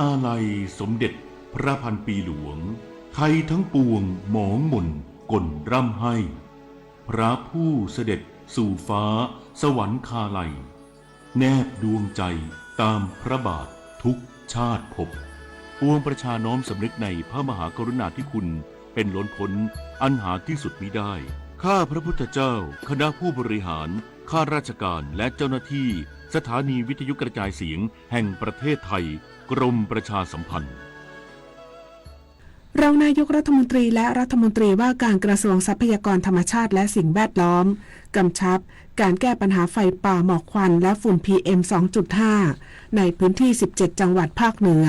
อาลัยสมเด็จพระพันปีหลวง ไทยทั้งปวงหมองหม่นก่นร่ำไห้ พระผู้เสด็จสู่ฟ้าสวรรคาลัย แนบดวงใจตามพระบาททุกชาติภพ ปวงประชาน้อมสำนึกในพระมหากรุณาธิคุณเป็นล้นพ้นอันหาที่สุดมิได้ ข้าพระพุทธเจ้า คณะผู้บริหาร ข้าราชการ และเจ้าหน้าที่ สถานีวิทยุกระจายเสียงแห่งประเทศไทย กรมประชาสัมพันธ์ รองนายกรัฐมนตรีและรัฐมนตรีว่าการกระทรวงทรัพยากรธรรมชาติและสิ่งแวดล้อม กำชับการแก้ปัญหาไฟป่าหมอกควันและฝุ่น พีเอ็ม สองจุดห้า ในพื้นที่ สิบเจ็ด จังหวัดภาคเหนือ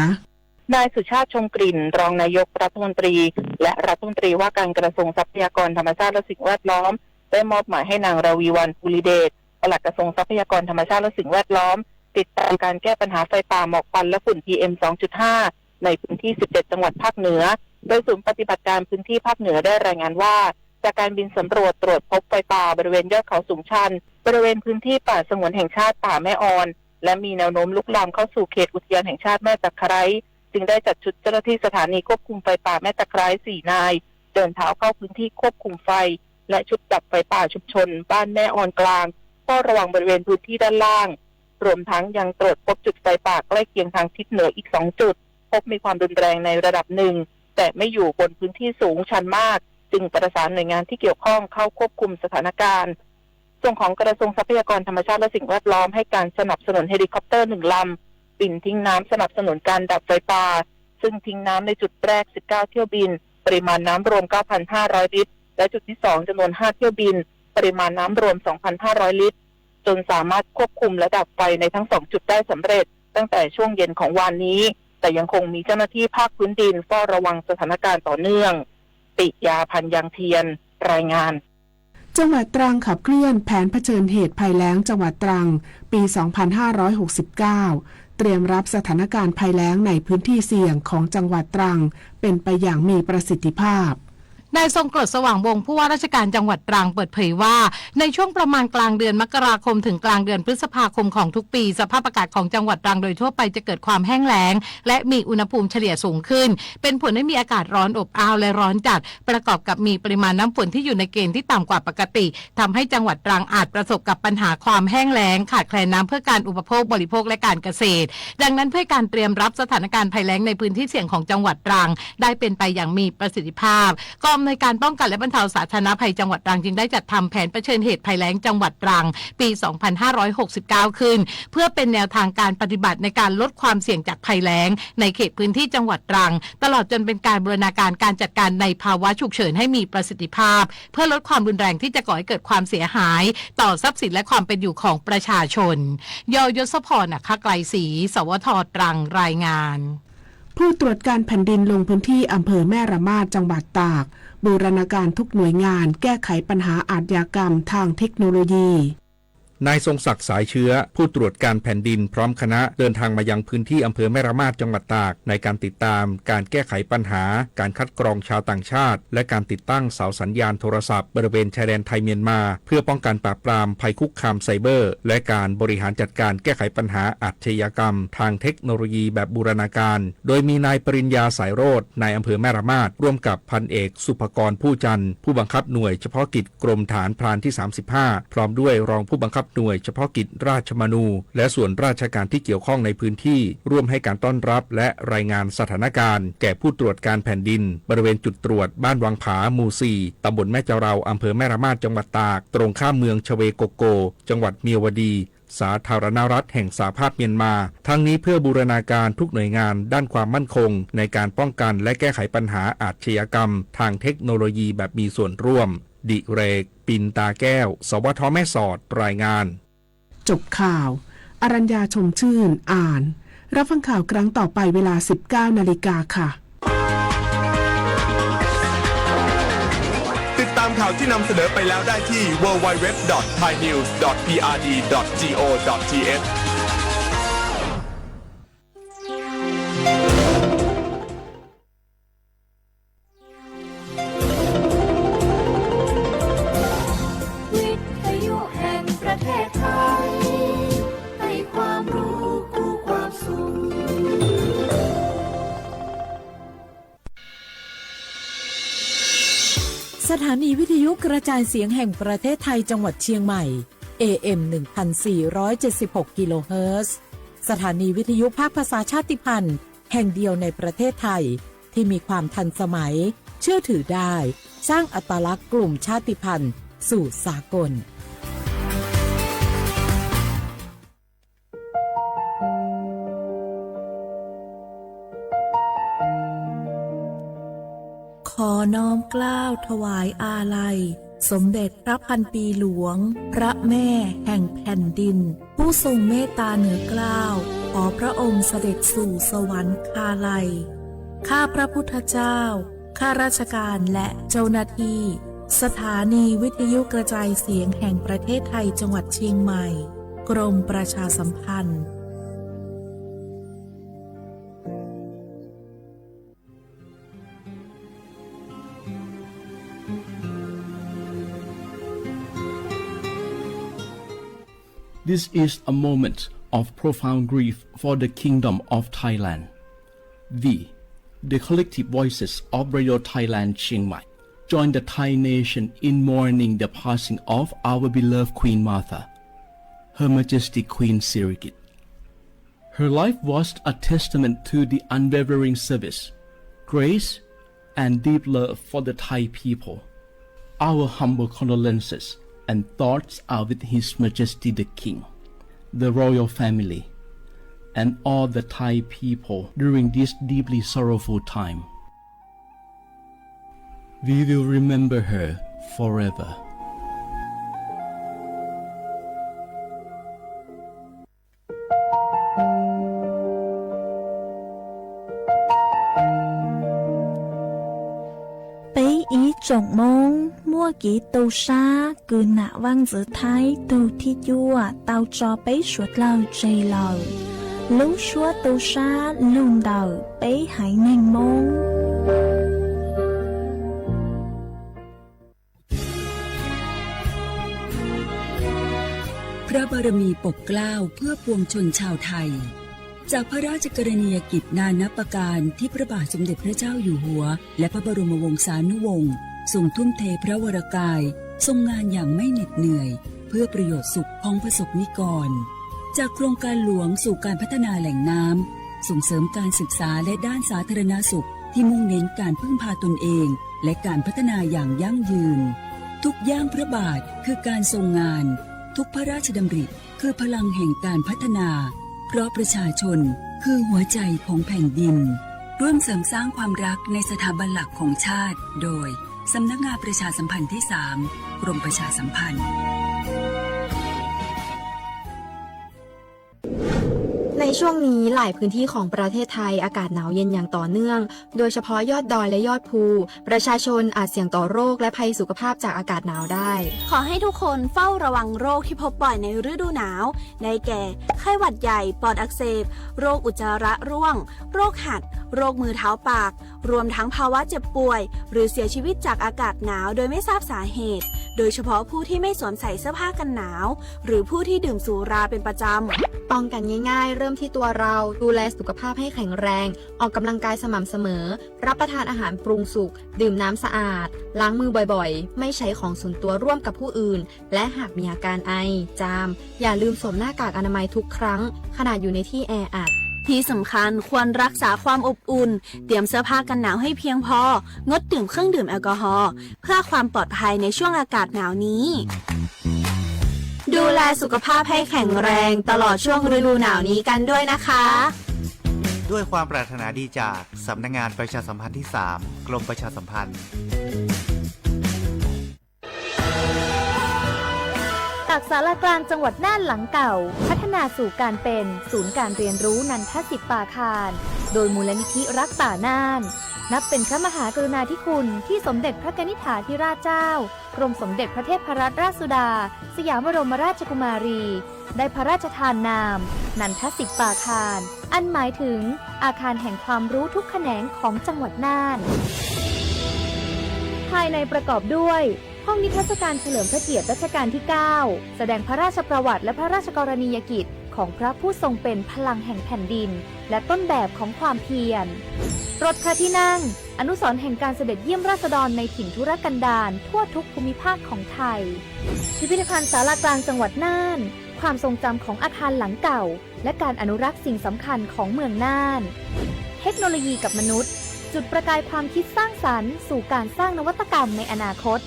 นายสุชาติ ชมกลิ่น รองนายกรัฐมนตรี และรัฐมนตรีว่าการกระทรวงทรัพยากรธรรมชาติและสิ่งแวดล้อม ได้มอบหมายให้นาง ราวีวรรณ ภูริเดช ปลัดกระทรวงทรัพยากรธรรมชาติและสิ่งแวดล้อม ติดตามการแก้ปัญหาไฟป่าหมอกควันและฝุ่น พีเอ็ม สองจุดห้า ในพื้นที่ สิบเจ็ด จังหวัดภาคเหนือ โดยศูนย์ปฏิบัติการพื้นที่ภาคเหนือได้รายงานว่า จากการบินสำรวจตรวจพบไฟป่าบริเวณยอดเขาสูงชัน บริเวณพื้นที่ป่าสงวนแห่งชาติป่าแม่ออน และมีแนวโน้มลุกลามเข้าสู่เขตอุทยานแห่งชาติแม่ตะไคร้ จึงได้จัดชุดเจ้าหน้าที่สถานีควบคุมไฟป่าแม่ตะไคร้ สี่ นาย เดินเท้าเข้าพื้นที่ควบคุมไฟ และชุดดับไฟป่าชุมชนบ้านแม่ออนกลาง เฝ้าระวังบริเวณพื้นที่ด้านล่าง รวมทั้งยังตรวจพบจุดไฟป่าใกล้เคียงทางทิศเหนืออีก สอง จุด พบมีความรุนแรงในระดับหนึ่ง แต่ไม่อยู่บนพื้นที่สูงชันมาก จึงประสานหน่วยงานที่เกี่ยวข้องเข้าควบคุมสถานการณ์ ส่วนของกระทรวงทรัพยากรธรรมชาติและสิ่งแวดล้อมให้การสนับสนุนเฮลิคอปเตอร์หนึ่งลำ บินทิ้งน้ำสนับสนุนการดับไฟป่า ซึ่งทิ้งน้ำในจุดแรก สิบเก้า เที่ยวบิน ปริมาณน้ำรวม เก้าพันห้าร้อย ลิตร และจุดที่สอง จำนวน ห้า เที่ยวบิน ปริมาณน้ำรวม สองพันห้าร้อย ลิตร จนสามารถควบคุมและดับไฟในทั้งสองจุดได้สำเร็จ ตั้งแต่ช่วงเย็นของวานนี้ แต่ยังคงมีเจ้าหน้าที่ภาคพื้นดินเฝ้าระวังสถานการณ์ต่อเนื่อง ปิยา พันยังเทียน รายงาน จังหวัดตรังขับเคลื่อนแผนเผชิญเหตุภัยแล้งจังหวัดตรัง ปี สองพันห้าร้อยหกสิบเก้า เตรียมรับสถานการณ์ภัยแล้งในพื้นที่เสี่ยงของจังหวัดตรัง เป็นไปอย่างมีประสิทธิภาพ นายทรงกรด สว่างวงศ์ ผู้ว่าราชการจังหวัดตรังเปิดเผยว่า ในช่วงประมาณกลางเดือนมกราคมถึงกลางเดือนพฤษภาคมของทุกปี สภาพอากาศของจังหวัดตรังโดยทั่วไปจะเกิดความแห้งแล้ง และมีอุณหภูมิเฉลี่ยสูงขึ้น เป็นผลให้มีอากาศร้อนอบอ้าวและร้อนจัด ประกอบกับมีปริมาณน้ำฝนที่อยู่ในเกณฑ์ที่ต่ำกว่าปกติ ทำให้จังหวัดตรังอาจประสบกับปัญหาความแห้งแล้ง ขาดแคลนน้ำเพื่อการอุปโภคบริโภคและการเกษตร ดังนั้นเพื่อการเตรียมรับสถานการณ์ภัยแล้งในพื้นที่เสี่ยงของจังหวัดตรัง ได้เป็นไปอย่างมีประสิทธิภาพ กองอำนวยการป้องกันและบรรเทาสาธารณภัยจังหวัดตรังจึงได้จัดทำแผนเผชิญเหตุภัยแล้งจังหวัดตรัง ปี สองพันห้าร้อยหกสิบเก้า ขึ้น เพื่อเป็นแนวทางการปฏิบัติในการลดความเสี่ยงจากภัยแล้ง ในเขตพื้นที่จังหวัดตรัง ตลอดจนเป็นการบูรณาการการจัดการในภาวะฉุกเฉินให้มีประสิทธิภาพ เพื่อลดความรุนแรงที่จะก่อให้เกิดความเสียหาย ต่อทรัพย์สินและความเป็นอยู่ของประชาชน ย ยศพร อัคคไกรศรี สวท ตรัง รายงาน ผู้ตรวจการแผ่นดินลงพื้นที่อำเภอแม่ระมาดจังหวัดตาก บูรณาการทุกหน่วยงานแก้ไขปัญหาอาชญากรรมทางเทคโนโลยี นายทรงศักดิ์ สายเชื้อ ผู้ตรวจการแผ่นดินพร้อมคณะ เดินทางมายังพื้นที่อำเภอแม่ระมาดจังหวัดตาก ในการติดตามการแก้ไขปัญหาการคัดกรองชาวต่างชาติ และการติดตั้งเสาสัญญาณโทรศัพท์บริเวณชายแดนไทยเมียนมา เพื่อป้องกันปราบปรามภัยคุกคามไซเบอร์ และการบริหารจัดการแก้ไขปัญหาอาชญากรรมทางเทคโนโลยีแบบบูรณาการ โดยมีนายปริญญา สายโรจน์ นายอำเภอแม่ระมาด ร่วมกับพันเอก สุภกร ผู้จันทร์ ผู้บังคับหน่วยเฉพาะกิจกรมทหารพรานที่ สามสิบห้า พร้อมด้วยรองผู้บังคับหน่วยเฉพาะกิจราชมนู และส่วนราชการที่เกี่ยวข้องในพื้นที่ ร่วมให้การต้อนรับและรายงานสถานการณ์แก่ผู้ตรวจการแผ่นดิน บริเวณจุดตรวจบ้านวังผา หมู่ สี่ ตำบลแม่จาเรา อำเภอแม่ระมาด จังหวัดตาก ตรงข้ามเมืองชเวโกโก จังหวัดเมียวดี สาธารณรัฐแห่งสหภาพเมียนมา ทั้งนี้เพื่อบูรณาการทุกหน่วยงานด้านความมั่นคง ในการป้องกันและแก้ไขปัญหาอาชญากรรมทางเทคโนโลยีแบบมีส่วนร่วม ดิเรก ปินตาแก้ว สวท แม่สอด รายงาน จบข่าว อรัญญา ชมชื่น อ่าน รับฟังข่าวครั้งต่อไปเวลา สิบเก้า นาฬิกาค่ะ ติดตามข่าวที่นำเสนอไปแล้วได้ที่ ดับเบิลยู ดับเบิลยู ดับเบิลยู ดอท ไทยนิวส์ ดอท พีอาร์ดี ดอท จีโอ ดอท ทีเอช วิทยุแห่งประเทศไทย ให้ความรู้คู่ความสุข สถานีวิทยุกระจายเสียงแห่งประเทศไทยจังหวัดเชียงใหม่ เอ เอ็ม หนึ่งพันสี่ร้อยเจ็ดสิบหก กิโลเฮิรตซ์ สถานีวิทยุภาคภาษาชาติพันธุ์แห่งเดียวในประเทศไทย ที่มีความทันสมัย เชื่อถือได้ สร้างอัตลักษณ์กลุ่มชาติพันธุ์สู่สากล ขอน้อมเกล้าถวายอาลัย สมเด็จพระพันปีหลวง พระแม่แห่งแผ่นดิน ผู้ทรงเมตตาเหนือเกล้า ขอพระองค์เสด็จสู่สวรรคาลัย ข้าพระพุทธเจ้า ข้าราชการและเจ้าหน้าที่ สถานีวิทยุกระจายเสียงแห่งประเทศไทยจังหวัดเชียงใหม่ กรมประชาสัมพันธ์ This is a moment of profound grief for the Kingdom of Thailand. We, the collective voices of Radio Thailand Chiang Mai, join the Thai nation in mourning the passing of our beloved Queen Mother, Her Majesty Queen Sirikit. Her life was a testament to the unwavering service, grace, and deep love for the Thai people. Our humble condolences and thoughts are with His Majesty the King, the royal family, and all the Thai people during this deeply sorrowful time. We will remember her forever. Peb ib tsoom Moob, muaj kev tu sab kws nam vaaj ntxwv Thaib tug thib cuaj tau tso peb suav dlawg tseg lawm. Lub suab tu sab lug ntawm peb haiv neeg Moob. พระบารมีปกเกล้าเพื่อปวงชนชาวไทย จากพระราชกรณียกิจนานับประการที่พระบาทสมเด็จพระเจ้าอยู่หัว และพระบรมวงศานุวงศ์ทรงทุ่มเทพระวรกาย ทรงงานอย่างไม่เหน็ดเหนื่อย เพื่อประโยชน์สุขของประสบนิกร จากโครงการหลวงสู่การพัฒนาแหล่งน้ำ ส่งเสริมการศึกษาและด้านสาธารณสุข ที่มุ่งเน้นการพึ่งพาตนเอง และการพัฒนาอย่างยั่งยืน ทุกย่างพระบาทคือการทรงงาน ทุกพระราชดำริ คือพลังแห่งการพัฒนา เพราะประชาชนคือหัวใจของแผ่นดิน ร่วมเสริมสร้างความรักในสถาบันหลักของชาติ โดย สำนักงานประชาสัมพันธ์ที่สาม กรมประชาสัมพันธ์ ในช่วงนี้หลายพื้นที่ของประเทศไทยอากาศหนาวเย็นอย่างต่อเนื่อง โดยเฉพาะยอดดอยและยอดภู ประชาชนอาจเสี่ยงต่อโรคและภัยสุขภาพจากอากาศหนาวได้ ขอให้ทุกคนเฝ้าระวังโรคที่พบบ่อยในฤดูหนาว ได้แก่ ไข้หวัดใหญ่ ปอดอักเสบ โรคอุจจาระร่วง โรคหัด โรคมือเท้าปาก รวมทั้งภาวะเจ็บป่วย หรือเสียชีวิตจากอากาศหนาวโดยไม่ทราบสาเหตุ โดยเฉพาะผู้ที่ไม่สวมใส่เสื้อผ้ากันหนาว หรือผู้ที่ดื่มสุราเป็นประจำ ป้องกันง่ายๆ เริ่มที่ตัวเรา ดูแลสุขภาพให้แข็งแรง ออกกำลังกายสม่ำเสมอ รับประทานอาหารปรุงสุก ดื่มน้ำสะอาด ล้างมือบ่อยๆ ไม่ใช้ของส่วนตัวร่วมกับผู้อื่น และหากมีอาการไอ จาม อย่าลืมสวมหน้ากากอนามัยทุกครั้ง ขณะอยู่ในที่แออัด ที่สำคัญควรรักษาความอบอุ่น เตรียมเสื้อผ้ากันหนาวให้เพียงพอ งดดื่มเครื่องดื่มแอลกอฮอล์ เพื่อความปลอดภัยในช่วงอากาศหนาวนี้ ดูแลสุขภาพให้แข็งแรงตลอดช่วงฤดูหนาวนี้กันด้วยนะคะ ด้วยความปรารถนาดีจากสำนักงานประชาสัมพันธ์ที่สาม กรมประชาสัมพันธ์ จากศาลากลางจังหวัดน่านหลังเก่า พัฒนาสู่การเป็นศูนย์การเรียนรู้นันทสิทธิ์ปาคาร โดยมูลนิธิรักป่าน่าน นับเป็นพระมหากรุณาธิคุณที่สมเด็จพระกนิษฐาธิราชเจ้า กรมสมเด็จพระเทพรัตนราชสุดา สยามบรมราชกุมารี ได้พระราชทานนาม นันทสิทธิ์ปาคาร อันหมายถึงอาคารแห่งความรู้ทุกแขนงของจังหวัดน่าน ภายในประกอบด้วย ห้องนิทรรศการเฉลิมพระเกียรติรัชกาลที่เก้า แสดงพระราชประวัติและพระราชกรณียกิจ ของพระผู้ทรงเป็นพลังแห่งแผ่นดิน และต้นแบบของความเพียร รถพระที่นั่ง อนุสรณ์แห่งการเสด็จเยี่ยมราษฎรในถิ่นทุรกันดารทั่วทุกภูมิภาคของไทย พิพิธภัณฑ์ศาลากลางจังหวัดน่าน ความทรงจำของอาคารหลังเก่า และการอนุรักษ์สิ่งสำคัญของเมืองน่าน เทคโนโลยีกับมนุษย์ จุดประกายความคิดสร้างสรรค์สู่การสร้างนวัตกรรมในอนาคต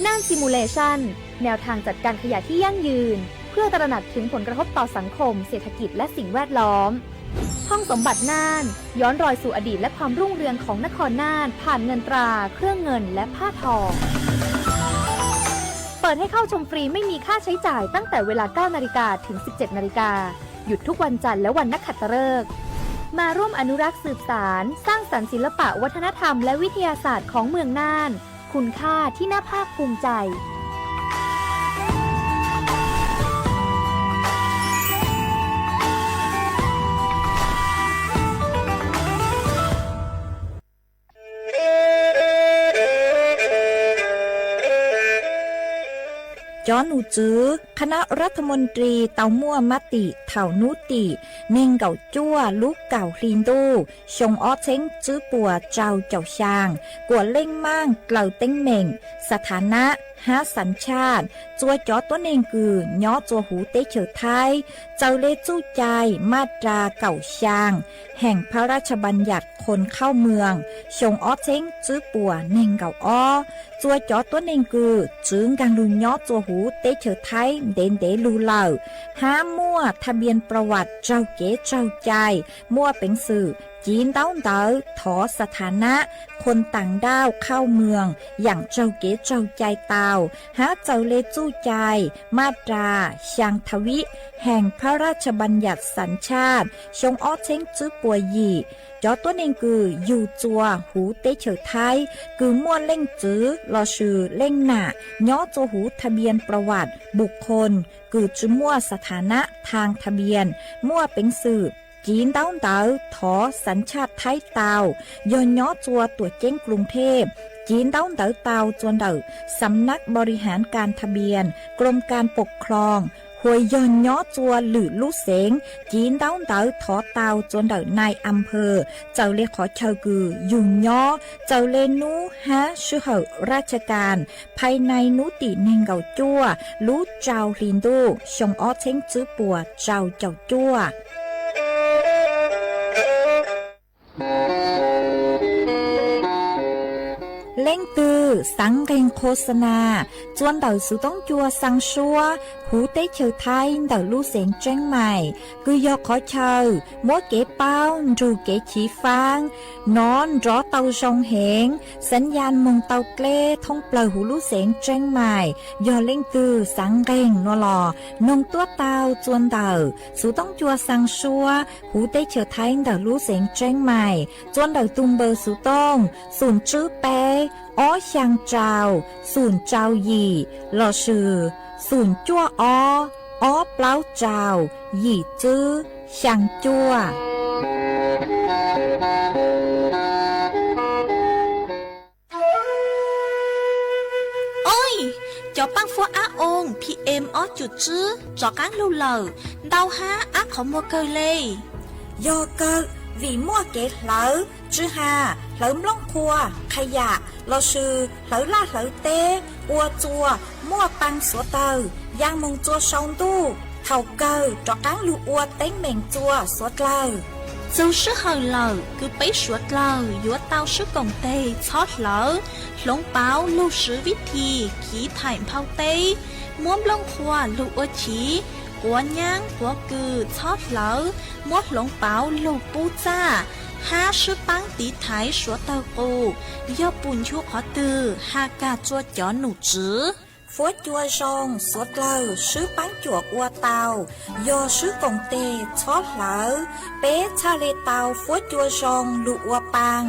น่าน Simulation แนวทางจัดการขยะที่ยั่งยืน เพื่อตระหนักถึงผลกระทบต่อสังคม เศรษฐกิจ และสิ่งแวดล้อม ห้องสมบัติน่าน ย้อนรอยสู่อดีตและความรุ่งเรืองของนครน่าน ผ่านเงินตรา เครื่องเงิน และผ้าทอ เปิดให้เข้าชมฟรีไม่มีค่าใช้จ่ายตั้งแต่เวลา เก้านาฬิกา ถึง สิบเจ็ดนาฬิกา หยุดทุกวันจันทร์และวันนักขัตฤกษ์ มาร่วมอนุรักษ์สืบสาน สร้างสรรค์ศิลปะวัฒนธรรมและวิทยาศาสตร์ของเมืองน่าน คุณค่าที่น่าภาคภูมิใจ Cov nom tswv คณะรัฐมนตรี tau muaj mab tim thaum hnub tim nees nkaum cuaj lub kaum hli ntuj xyoo ob txheeb tswb puas rau caum xyaa, kuam leej maaj dlaws teeb meem, สถานะ hab สัญชาติ txua cov tuab neeg kws nyob txua huv teb chaws Thaib, txawm le txuj cai maj ras kaum xyaa แห่งพระราชบัญญัติคนเข้าเมือง xyoo ob txheeb tswb puas nees nkaum ob, txua cov tuab neeg kws tsi nkaag lug nyob txua huv teb chaws Thaib ntev ntev lug lawm, hab muaj ทะเบียนประวัติ raug kev tsaug cai, muaj peev xwm civ ntaub ntawv thov สถานะ คนต่างด้าวเข้าเมือง yaam raug kev tsaug cai tau, hab txawm le txuj cai maj ras xyaa tha vib แห่งพระราชบัญญัติสัญชาติ xyoo ob txheeb tswb puas yim, cov tuab neeg kws yug txua huv teb chaws Thaib kws muaj leej txiv lossis leej nam nyob txua huv ทะเบียนประวัติบุคคล kws tsi muaj สถานะทางทะเบียน muaj peev xwm civ ntaub ntawv thov สัญชาติไทย tau, yog nyob txua tuam ceeb กรุงเทพ civ ntaub ntawv tau txua ntawm สำนักบริหารการทะเบียน กรมการปกครอง hua yog nyob txua lwm lub xeev civ ntaub ntawv thov tau txua ntawm นายอำเภอ txawm le qhov chaw kws yug nyob, txawm le nub hab sij hawm ราชการ ภายใน hnub tim nees nkaum cuaj lub rau hli ntuj xyoo ob txheeb tswb puas rau caum cuaj. Leej twg xaav nqeeg โฆษณา txua ntawm xuv toob cua xaa suab huv teb chaws Thaib ntawm lub xeev Tseeb Mais, kws yog qhov chaw muab kev paub nrug kev chiv faab, nov nrov tau zoo heev, xav yaj moog tau dleb thoob plawg huv lub xeev Tseeb Mais. Yog leej twg xaav nqeeg nua los noog tuaj tau txua ntawm xuv toob cua xaa suab huv teb chaws Thaib ntawm lub xeev Tseeb Mais, txua ntawm tug npawb xuv tooj xum tswb peb ob xyaa rau xum rau yim lossis xum cuaj ob ob plaub rau yim tswb xyaa cuaj. Oj, cov paaj fuab ab oo PM ob cum tswb rov qaab lug lawm, ntau hab ab qhov muag kawg le. Yog kawg, vim muaj kev hlawv tsw ha, hlawv nplooj qhuav, qha yam lossis hlawv laj hlawv teb ua txua muaj paa suav dlawg, yaa moog txua sau ntuj, thaum kawg rov qaab lug ua teeb meem txua suav dlawg. Txug sij hawm lawm kws peb suav dlawg yuav tau swb koom teg txhob hlawv, hloov pauv lug swv vib thim chiv thaim nphau teb, muab nplooj qhuav lug ua chiv, quav nyaab quav kws txhob hlawv, muab hloov pauv lug pub txaj, hab swb paab tiv thaiv suav dlawg qus. Yog pum nchu qhov twg, has kag txua cov nom tswv. Fuab cua zoo suav dlawg swb paab cuam ua tau, yog swb koom teg txhob hlawv, peb txhaj le tau fuab cua zoo lug ua paa.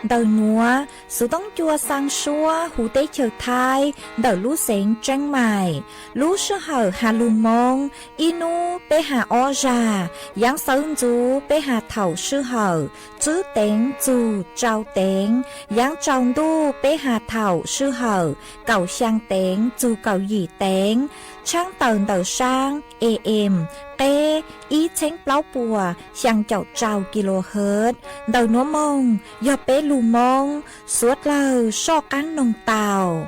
Ntawm nuav, Xuv Toob Cua xaa suab huv teb chaws Thaib ntawm lub xeev Tseeb Maim. Lub sij hawm has lug Moob, ib nub peb has ob zag, yaav xawv ntxuv peb has thaum sij hawm tswb teev txug rau teev, yaav tsaus ntuj peb has thaum sij hawm kaum xyaa teev txug kaum yim teev, tshaab tawm ntawm saab A M qeb ib txheeb plaub puas xyaa caum rau kilohertz. Ntawm nuav moog yog peb lug Moob, suav dlawg soj qaab noog tau.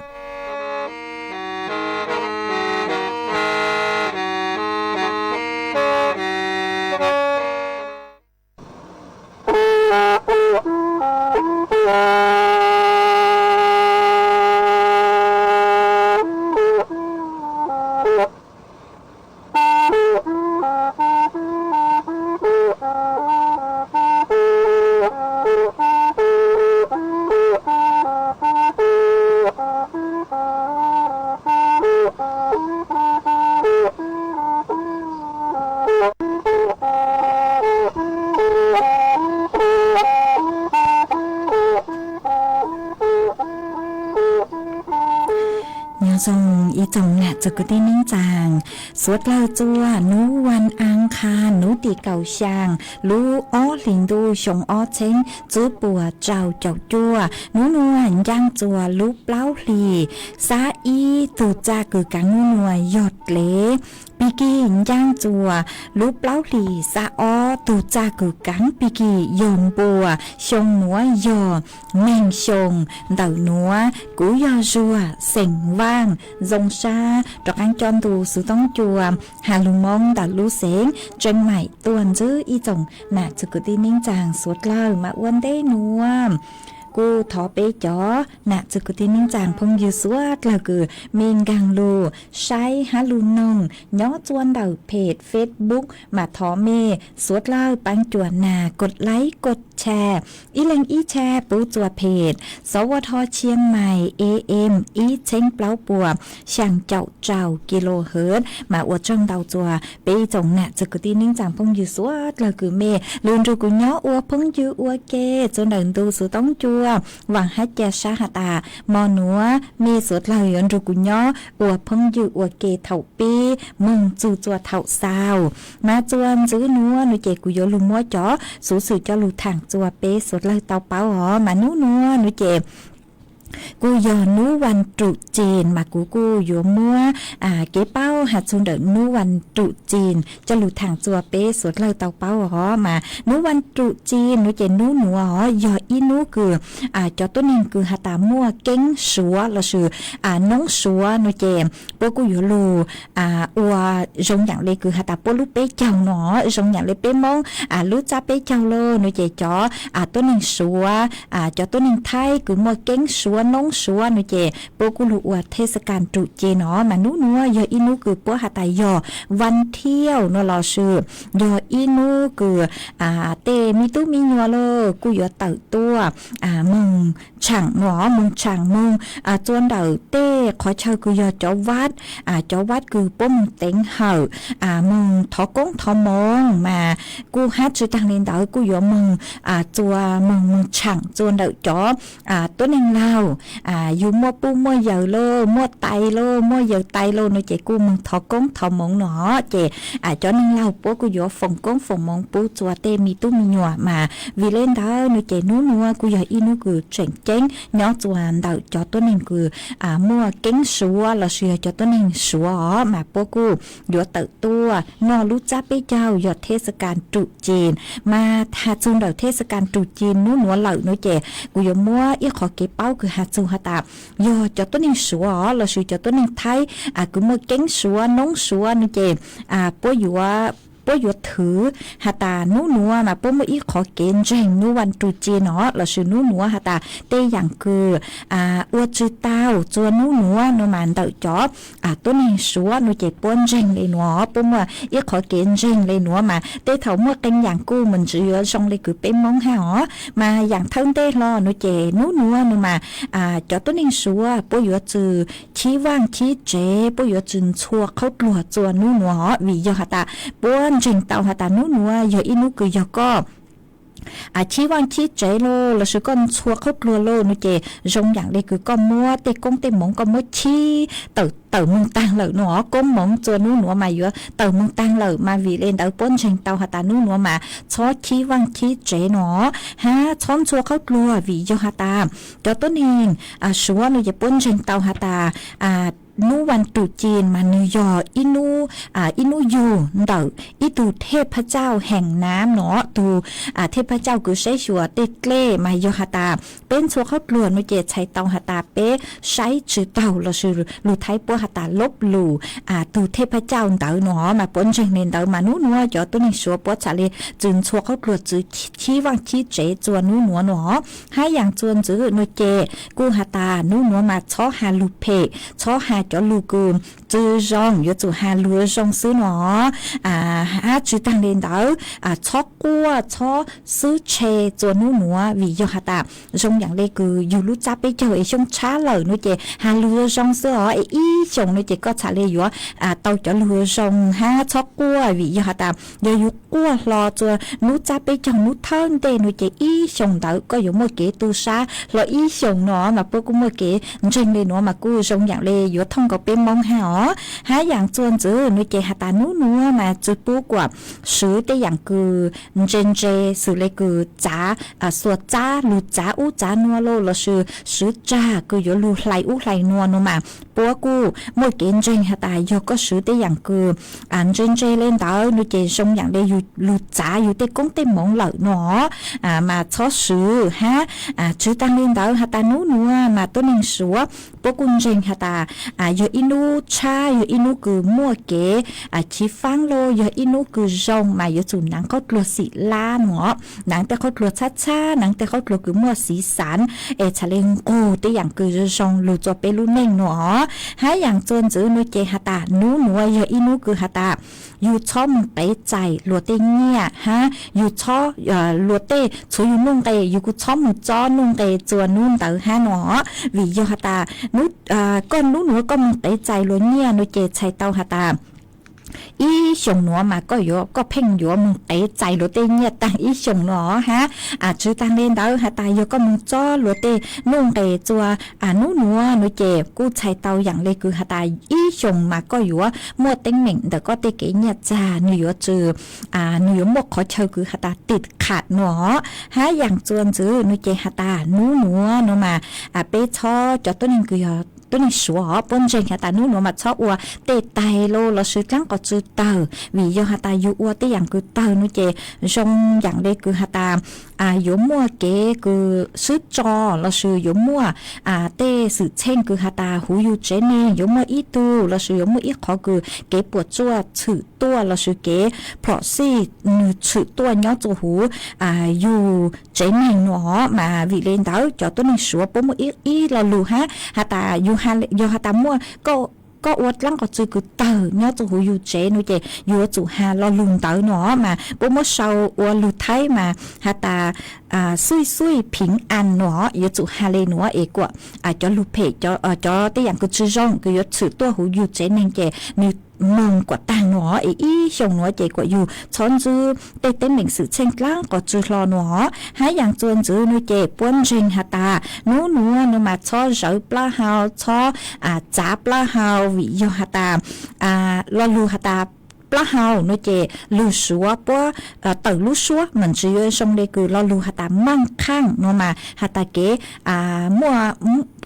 Nyob zoo ib tsoom nam txwv kwv tij neej tsaa, suav dlawg txua nub vas aav qha nub tim kaum xyaa lub ob hlis ntuj xyoo ob txheeb tswb puas rau caum cuaj. Nub nuav ncaaj txua lub plaub hlis xab ib, tug txaj kws kaav nub nuav yog dlev. Pig kig ncaaj txua lub plaub hlis xab ob, tug txaj kws kaav pig kig yog npua. Xyoo nuav yog neeg xyoo. Ntawm nuav kuv yog Zuag xeem Vaaj Zoo Sab rov qaab coj ntu Xuv Toob Cua has lug Moob ntawm lub xeev Tseeb Maim tuaj ntxiv ib tsoom nam txwv kwv tij neej tsaa suav dlawg. Mas ua ntej nuav kuj thov peb cov nam txwv kwv tij neej tsaa phooj ywg suav dlawg kws mej nkaag lug saib hab lug noog nyob txua ntawm phem Facebook mas thov mej suav dlawg paab cuam nas kos laib kos tshare, ib leeg ib tshare pub txua phem X W T Chiang Mai A M ib txheeb plaub puas xyaa caum rau kilohertz. Mas ua tsaug ntau txua peb ib tsoom nam txwv kwv tij neej tsaa phooj ywg suav dlawg kws mej lug nrug kuv nyob ua phooj ywg ua ke txua ntawm ntu Xuv Toob Cua vaam hab ca sab has tas mo nuav mej suav dlawg yuav nrug kuv nyob ua phooj ywg ua ke thaum pib moog txug txua thaum xaus. Mas txua ntxiv nuav nuav ces kuv yuav lug muab cov xuv xwm coj lug thaam txua peb suav dlawg tau paub os. Mas nub nuav nuav ces kuj yog nub vas rus cin mas kuv kuj yuav muab kev paub has txug ntawm nub vas rus cin coj lug thaam txua peb suav dlawg tau paub os. Mas nub vas rus cin nuav ces nub nuav os yog ib nub kws cov tuab neeg kws has tas muaj keeb suav lossis noob suav nuav ces puab kuj yuav lug ua zoo yaam le kws has tas puab lub peb caug nuav, zoo yaam le peb Moob lub txab peb caug lauj nuav ces cov tuab neeg suav, cov tuab neeg Thaib kws muaj keeb suav noob suav nuav ces puab kuj lug ua thej xa kas rus cin os. Mas nub nuav yog ib nub kws puab has tas yog vas thiauj nuav lossis yog ib nub kws tej me tub me nyuam lauj kuj yuav tawm tuaj moog tshaam nuav, moog tshaam moog txua ntawm tej qhov chaw kws yog cov vaj, cov vaj kws puab moog teev hawm, moog thov koob thov moov mas kuj hab tsi taag le ntawd kuj yuav moog txua moog moog tshaam txua ntawm cov tuab neeg laug, yug muaj puj muaj yawm lauj, muaj tais lauj, muaj yawm tais lauj nuav ces kuj moog thov koob thov moov nuav ces cov neeg laug puab kuj yuav foom koob foom moov pub txua tej me tub me nyuam. Mas vim le ntawd nuav ces nub nuav kuj yog ib nub kws tseem ceeb nyob txua ntawm cov tuab neeg kws muaj keeb suav lossis yog cov tuab neeg suav os mas puab kuj yuav tawm tuaj noj lub txab peb caug yog thej xa kas rus cin. Mas has txug ntawm thej xa kas rus cin nub nuav lawm nuav ces kuv yuav muab ib qhov kev paub kws has txug has tas yog cov tuab neeg suav os lossis cov tuab neeg Thaib kws muaj keeb suav noob suav nuav ces puab yuav, puab yuav thwv has tas nub nuav mas puab muaj ib qhov kev ntseeg nub vas rus cin os lossis nub nuav has tas tej yaam kws ua tsi tau txua nub nuav nuav mas ntawm cov tuab neeg suav nuav ces puab ntseeg le nuav, puab muaj ib qhov kev ntseeg le nuav mas tej thaum muaj qee yaam kuj mus ntsis yuav zoo le kws peb Moob hab os. Mas yaam thawj ntej hlo nuav ces nub nuav nuav mas cov tuab neeg suav puab yuav tsi chib vaaj chib tsev, puab yuav tsi ntxhua qhaub dluag txua nub nuav os vim yog has tas puab ntseeg tau has tas nub nuav yog ib nub kws yog koj chib vaaj chib tsev lauj, lossis koj ntxhua qhaub dluag lauj no ces zoo yaam le kws koj muab tej koob tej moov koj muab chib tawm tawm moog taag lawm no. Koob moov txua nub nuav mas yuav tawm moog taag lawm mas vim le ntawd puab ntseeg tau has tas nub nuav mas txhob chib vaaj chib tsev no, hab txhob ntxhua qhaub dluag vim yog has tas cov tuab neeg Suav no ces puab ntseeg tau has tas nub vas ruj ci mas nwg yog ib nub yug ntawm ib tug thej phaj cauj heem nam no, tug thej phaj cauj kws saib xyuas tej dlej mas yog has tas peb ntxhua qhaub dluag no ces txhais tau has tas peb saib tsi taug lossis lug thaib puab has tas lub lug tug thej phaj cauj ntawd no mas puab ntseeg le ntawd mas nub nuav cov tuab neeg Suav puab txhaj le tsi ntxhua qhaub dluag tsi chib vaaj chib tsev txua nub nuav no. Hab yaam txuas ntxiv no ces kuj has tas nub nuav mas txhob has lug phem, txhob has cov lug kws tsi zoo, yuav tsum has lug zoo xwb no. Hab tsi taag le ntawd txhob quaj txhob xwb tshe txua nub nuav vim yog has tas zoo yaam le kws yug lub tsab peb caug es xyoo tshab lawm no ces has lug zoo xwb os es ib xyoos no ces koj txhaj le yuav tau cov lug zoo hab txhob quaj vim yog has tas yog yug quaj hlo txua nub tsab peb caug nub thawj ntej no ces ib xyoos ntawd koj yuav muaj kev tu sab hlo ib xyoos no mas puab kuj muaj kev ntseeg le nuav mas kuj zoo yaam le yuav thooj nkaus peb Moob hab os. Hab yaam txuas ntxiv no ces has tas nub nuav mas tsi pub kuas swv tej yaam kws ntse ntse xws le kws txav xuas txab lug txav ub txav nuav lauj lossis swv tsag kws yuav lug hlais ub hlais nuav no mas puab kuj muaj kev ntseeg has tas yog koj swv tej yaam kws ntse ntse le ntawd no ces zoo yaam le yug lug txav yug tej koob tej moov lawm no mas txhob swv hab. Tsi taag le ntawd has tas nub nuav mas tuab neeg Suav puab kuj ntseeg has tas yog ib nub tshab, yog ib nub kws muaj kev chiv faab lauj, yog ib nub kws zoo mas yuav tsum naav qhaub dluag xim lab no, naav tej qhaub dluag txhab txhab, naav tej qhaub dluag kws muaj xiv xav es txhaj le nqug tej yaam kws zoo zoo lug txua peb lub neej no. Hab yaam txuas ntxiv no ces has tas nub nuav yog ib nub kws has tas yug txhob moog qev txais luas tej nyiaj hab yug txhob luas tej txhua yug nuj nqes yug kuj txhob moog txob nuj nqes txua nub ntawd hab no. Vim yog has tas koj nub nuav koj moog qev txais luas nyiaj no ces txhais tau has tas ib xyoos nuav mas koj yuav koj pheej yuav moog qev txais luas tej nyiaj taag ib xyoos no hab. Tsi taag le ntawd has tas yog koj moog txob luas tej nuj nqes txua nub nuav no ces kuj txhais tau yaam le kws has tas ib xyoos mas koj yuav muaj teeb meem ntawm koj tej kev nyiaj txag, nwg yuav tsi nwg yuav muaj qhov chaw kws has tas tim kham no. Hab yaam txuas ntxiv no ces has tas nub nuav no mas peb txhob cov tuab neeg kws yog tuab neeg Suav puab ntseeg has tas nub nuav mas txhob ua tej taig lauj lossis dlaab qos tsi tawg vim yog has tas yug ua tej yaam kws tawg no ces zoo yaam le kws has tas yuav muaj kev kws swb tso lossis yuav muaj tej xwm txheej kws has tas huv yug tsev neeg yuav muaj ib tug lossis yuav muaj ib qhov kws kev puam tsuaj tshwm tuaj lossis kev phom xij nwg tshwm tuaj nyob txua huv yug tsev neeg no mas vim le ntawd cov tuab neeg Suav puab muaj ib lo lug hab has tas yog has tas muaj koj ua dlaab qos tsi kws tawg nyob txua huv yug tsev no ces yuav tsum has lo lug ntawd no mas puab muab sau ua lug thaib mas has tas xuij xuij phiv as no, yuav tsum has le nuav es kuas cov lug phem cov tej yaam kws tsi zoo kws yuav tshwm tuaj huv yug tsev neeg ces nwg moog kuas taag no es ib xyoos nuav ces kuas yug txhob ntsib tej teeb meem xwm txheej dlaab qos tsi hlo no. Hab yaam txuas ntxiv no ces puab ntseeg has tas nub nuav no mas txhob zawv plaub hau txhob txav plaub hau vim yog has tas lo lug has tas plaub hau no ces lug Suav puab tawm lub suab mas tsi yuav zoo le kws lo lug has tas maaj khaaj no mas has tas kev muaj,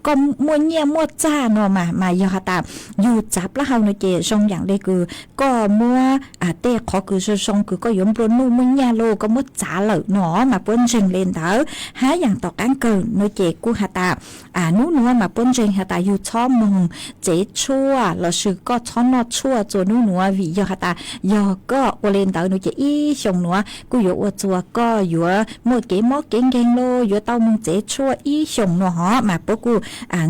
koj muaj nyiaj muaj txag no mas mas yog has tas yug txav plaub hau no ces zoo yaam le kws koj muab tej qhov kws zoo zoo kws koj yuav nplua nuj muaj nyiaj lauj koj muab txav lawm no mas puab ntseeg le ntawd. Hab yaam tom qaab kawg no ces kuj has tas nub nuav mas puab ntseeg has tas yug txhob moog tsev tshuaj lossis koj txhob noj tshuaj txua nub nuav vim yog has tas yog koj ua le ntawd no ces ib xyoos nuav kuj yuav ua txua koj yuav muaj kev mob kev nkeeg lauj yuav tau moog tsev tshuaj ib xyoos no hov mas puab kuj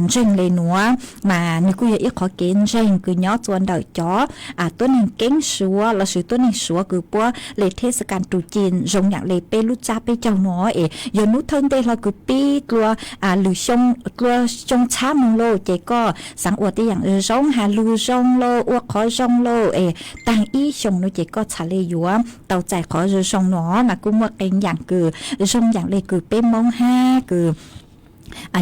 ntseeg le nuav mas nwg kuj yog ib qhov kev ntseeg kws nyob txua ntawm cov tuab neeg keeb Suav lossis tuab neeg Suav kws puab le theb xa kas rus ci zoo yaam le peb lub tsab peb caug no es yog nub thawj ntej hlo kws pib dlua lwm xyoo, dlua xyoo txhab moog lauj ces koj xaav ua tej yaam zoo has lug zoo lauj ua qhov zoo lauj es taag ib xyoos no ces koj txhaj le yuav tau txais qhov zoo zoo no mas kuj muaj qee yaam kws zoo yaam le kws peb Moob hab kws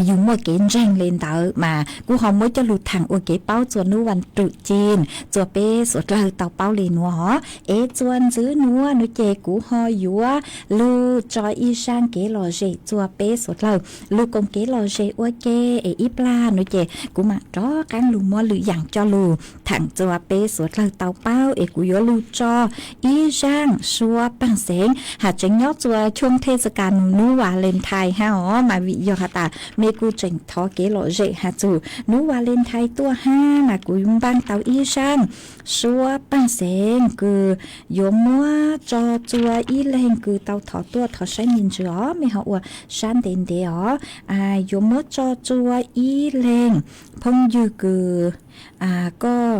yug muaj kev ntseeg le ntawd mas kuv ho muab coj lug thaam ua kev paub txua nub vas rub cin txua peb suav dlawg tau paub le nuav hov. Es txua ntxiv nuav no ces kuv ho yuav lug tso ib zaaj kev lom zem txua peb suav dlawg lug koom kev lom zem ua ke. Es ib plag no ces kuv maam rov qaab lug muab lwm yaam coj lug thaam txua peb suav dlawg tau paub. Es kuv yuav lug tso ib zaaj suab paaj xeev has tseem nyob txua choo thej sa kas nub Valentine hab os mas vim yog has tas mej kuj tseem thov kev lom zem has txug nub Valentine tuaj hab mas kuv npaaj tau ib zaaj suab paaj xeev kws yuav muab tso txua ib leeg kws tau thov tuaj. Thov saib me ntsis os, mej ho ua sab ntev ntev os. Yuav muab tso txua ib leeg phooj ywg kws koj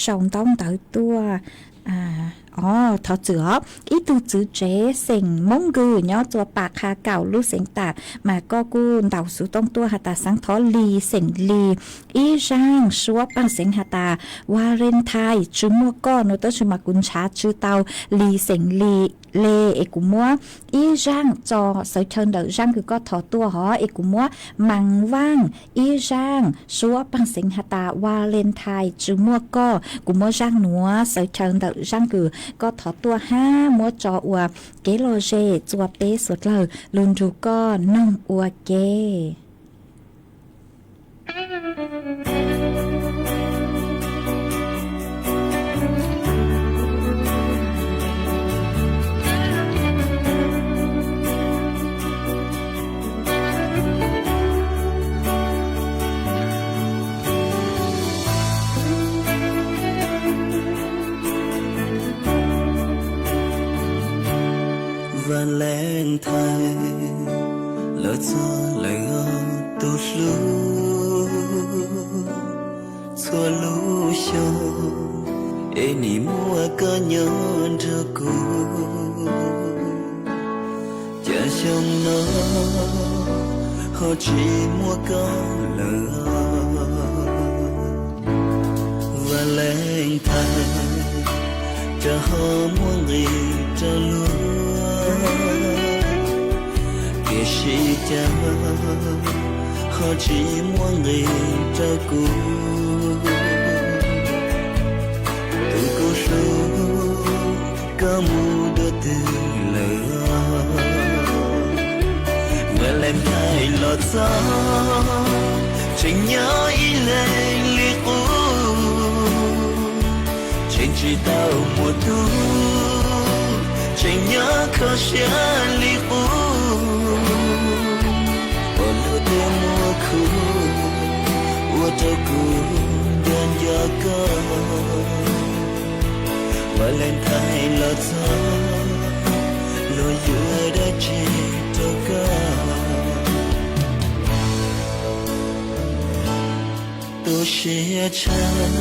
sau ntaub ntawv tuaj os. Thov txwm os, ib tug txwv tsev xeem Moob Nkws nyob txua Pas Qha Kaum lub xeev Tam mas koj kuj ntaus xuv tooj tuaj has tas xaav thov Lis xeem Lis ib zaaj suab paaj xeev has tas Valentine tsi muaj koj no tab sis mas kuv nrhav tsi tau Lis xeem Lis le. Es kuv muab ib zaaj tso xawv chaw ntawm zaaj kws koj thov tuaj hov. Es kuv muab Maas Vaaj ib zaaj suab paaj xeev has tas Valentine tsi muaj koj. Kuv muab zaaj nuav xawv chaw ntawm zaaj kws koj thov tuaj hab muab tso ua kev lom zem txua peb suav dlawg lug nrug koj noog ua ke. Valentine los txog lawm tus hlub, txhua lub xyoo es nim muaj koj nyob nrog kuv. Cas xyoo no ho tsis muaj koj lawm. Valentine, cas ho muaj nqis rau luag, tiam sis cas ho tsis muaj nqis rau kuv. Tus kuv hlub, koj mus dua twg lawm? Valentine los txog, tseem nyob ib leeg li qub, tseem tsis tau muaj tub, tseem nyob kho siab li qub. Pom luag tej muaj khub, ua rau kuv nco nco koj. Valentine los txog, luag yuav dab tsi rau koj? Tu siab tshaj,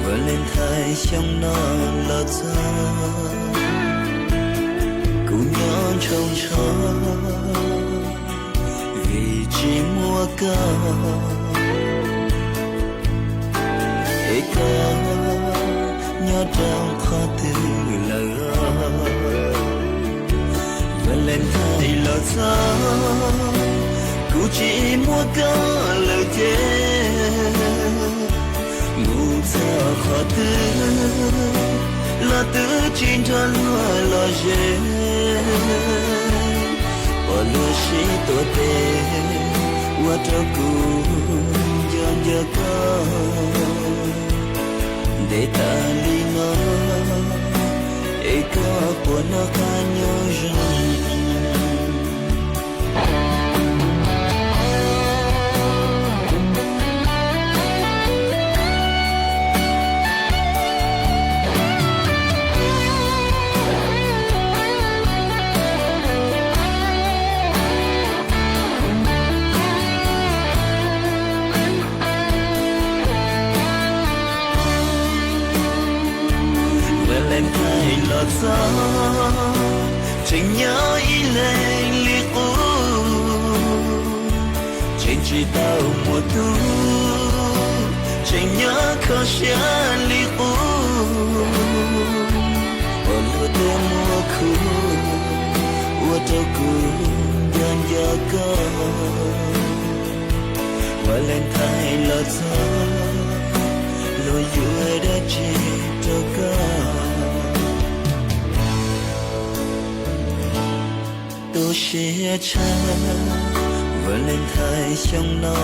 Valentine xyoo no los txog, kuv nyob ntshaus ntsho vim tsis muaj koj. Es koj nyob rau qhov twg lawm? Valentine los txog, kuv tsis muaj koj lawm ces mus txog qhov twg los twb tsis nrog luag lom zem. Pom luag sib tuav tes, ua rau kuv nco nco koj. Ntev tas li no, es koj puas noj qab nyob zoo? Valentine los txog, tseem nyob ib leeg li qub, tseem tsis tau muaj tub, tseem nyob kho siab li qub. Pom luag tej muaj khub ua rau kuv nco nco koj. Valentine los txog, luag yuav dab tsi rau koj? Tu siab tshaj, Valentine xyoo no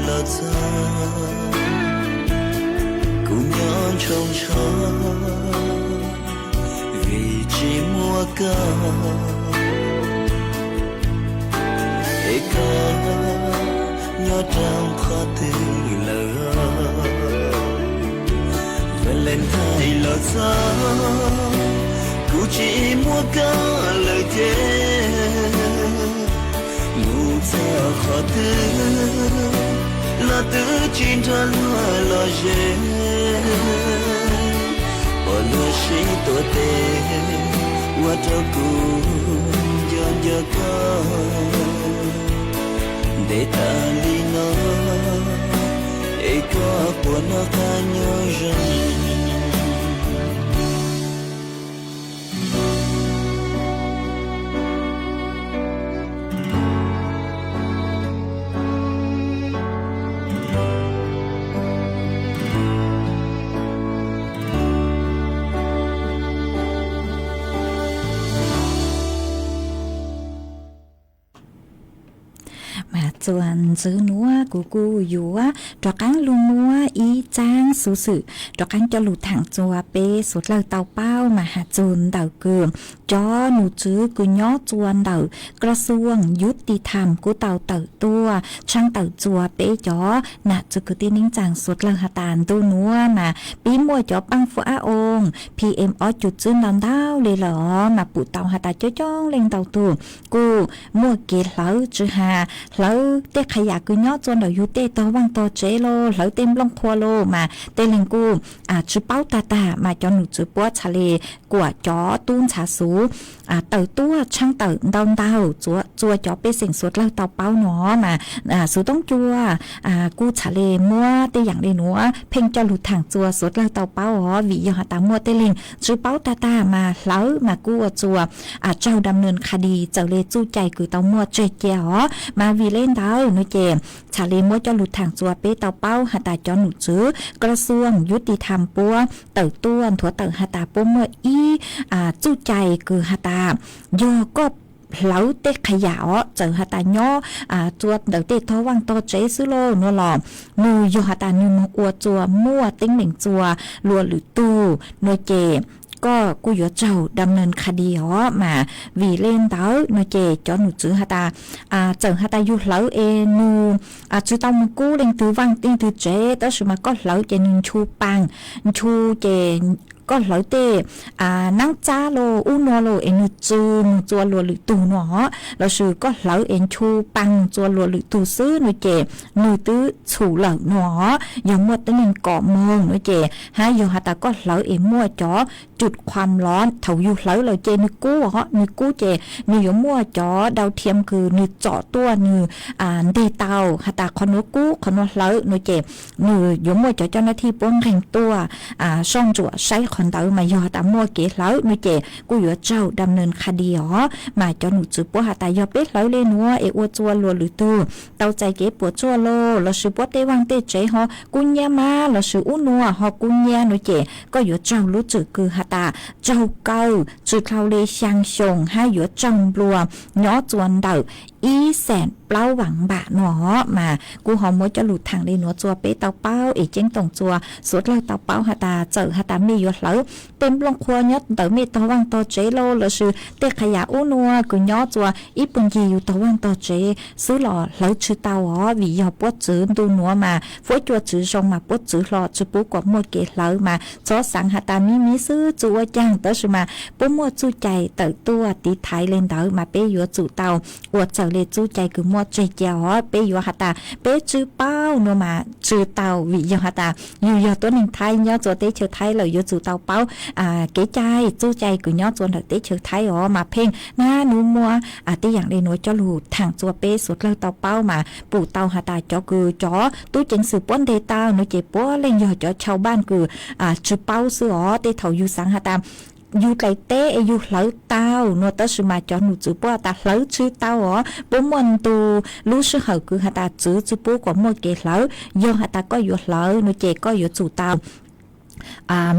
los txog, kuv nyob ntshoo ntsho vim tsis muaj koj. Es koj nyob rau qhov twg lawm? Valentine los txog, kuv tsis muaj koj lawm ces mus txog qhov twg los twb tsis nrog luag los ze. Pom luag sib tuav tes ua rau kuv nco nco koj. Ntev tas li no es koj puas noj qab nyob zoo? Mas txuas ntxiv nuav kuv kuj yuav rov qaab lug muab ib tsaab xuv xwm rov qaab coj lug thaam txug peb suav dlawg tau paub mas has txug ntawm kws cov num tswv kws nyob txuas ntawm ក្រសួងយុត្តិធម៌ kuj tau tawm tuaj tshaaj tawm txuas peb cov nam txwv kwv tij neej tsaa suav dlawg has tas ntu nuav mas pib muaj cov paaj fuab ab oo PM ob cum txwb ntau ntau le lawm os, mas pum tau has tas coob coob leej ntau tug kuj muaj kev hlawv, tsi has hlawv tej qha yam kws nyob txuas ntawm yug tej tog vaaj tog tsev los hlawv tej nplooj qhua los mas tej leeg kuj tsi paub tag tag mas cov num tswv puab txhad le kuam cov tub ntxhab xuv tawm tuaj tshaaj tawm ntau ntau txua cov pej xeem suav dlawg tau paub no mas xuv toob cua kuj txhad le muab tej yaam le nuav pheej coj lug thaam txua suav dlawg tau paub os, vim yog has tas muaj tej leeg tsi paub tag tag mas hlawv mas kuj ua txuas tsaug ดำเนินคดี txawm le txuj cai kws tau muaj tseg cia os. Mas vim le ntawd no ces txhad le muab coj lug thaam txua peb tau paub has tas cov num tswv ក្រសួງយុត្តិធម៌ puab tawm tuaj nthuav tawm has tas puab muaj ib txuj cai kws has tas yog koj hlawv tej qha yam os, txawm has tas nyob txua ntawm tej tog vaaj tog tsev xwb lauj nuav los nwg yog has tas nwg moog ua txuas muaj teeb meem txua luas lwm tug no ces koj kuj yuav tsaug ดำเนินคดี os. Mas vim le ntawd no ces cov num tswv has tas txawm has tas yug hlawv es nwg tsi tau moog kub leej twg vaaj leej twg tsev tab sis mas koj hlawv ces nwg nchu paa, nchu ces koj hlawv tej naab txab los ub nuav los es nwg tsi moog txua luas lwm tug no lossis koj hlawv es nchu paa moog txua luas lwm tug xwb no ces nwg twb txhum lawm no. Yog muaj teeb meem kom moog no ces hab yog has tas koj hlawv es muaj cov จุดความร้อน thaum yug hlawv lawm ces nwg kub os, nwg kub ces nwg yuav muaj cov ดาวเทียม kws nwg tsom tuaj nwg nteg tau has tas qhov nuav kub qhov nuav hlawv no ces nwg yuav muaj cov coj nab thij puab nqeeg tuaj soj ntsuam saib qhov ntawd mas yog has tas muaj kev hlawv no ces kuj yuav tsaug ดำเนินคดี os. Mas cov num tswv puab has tas yog peb hlawv le nuav es ua txua luas lwm tug tau txais kev puam tsuaj los lossis puab tej vaaj tej tsev ho kub nyab mas lossis ub nuav ho kub nyab no ces koj yuav tsaug lub tswm kws has tas tsaug kawg tsi dlhau le xyaa xyoo hab yuav tsaug nplua nyob txua ntawm ib xees plaub vaam npam no. Mas kuj ho muab coj lug thaam le nuav txua peb tau paub es ceeb toom txua suav dlawg tau paub has tas txawm has tas mej yuav hlawv tej nplooj qhua nyob ntawm mej tog vaaj tog tsev los lossis tej qha yam ub nuav kws nyob txua ib puag ncig yug tog vaaj tog tsev xwb los hlawv tsi tau os, vim yog puab txwv ntu nuav mas fuab cua txwv zoo mas puab txwv hlo tsi pub kuas muaj kev hlawv mas txhob xaav has tas miv miv xwb tsi ua caag tab sis mas puab muaj txuj cai tawm tuaj tiv thaiv le ntawd mas peb yuav tsum tau ua txawm le txuj cai kws muaj tseg cia os. Peb yuav has tas peb tsw paub no mas tsw tau, vim yog has tas yus yog tuab neeg Thaib nyob txua teb chaws Thaib lawm yuav tsum tau paub kev cai txuj cai kws nyob txua ntawm teb chaws Thaib os. Mas pheej nab nub muab tej yaam le nuav coj lug thaam txua peb suav dlawg tau paub mas pum tau has tas cov kws cov tub ceev xwm puab ntes tau no ces puab leej yog cov chaw npaaj kws tsw paub xwb os. Tej thaum yus xaav has tas yus dlaim teb es yus hlawv tau no tab sis mas cov num tswv puab has tas hlawv tsw tau os. Puab muaj ntu lub sij hawm kws has tas txwv tsi pub kuas muaj kev hlawv. Yog has tas koj yuav hlawv no ces koj yuav tsum tau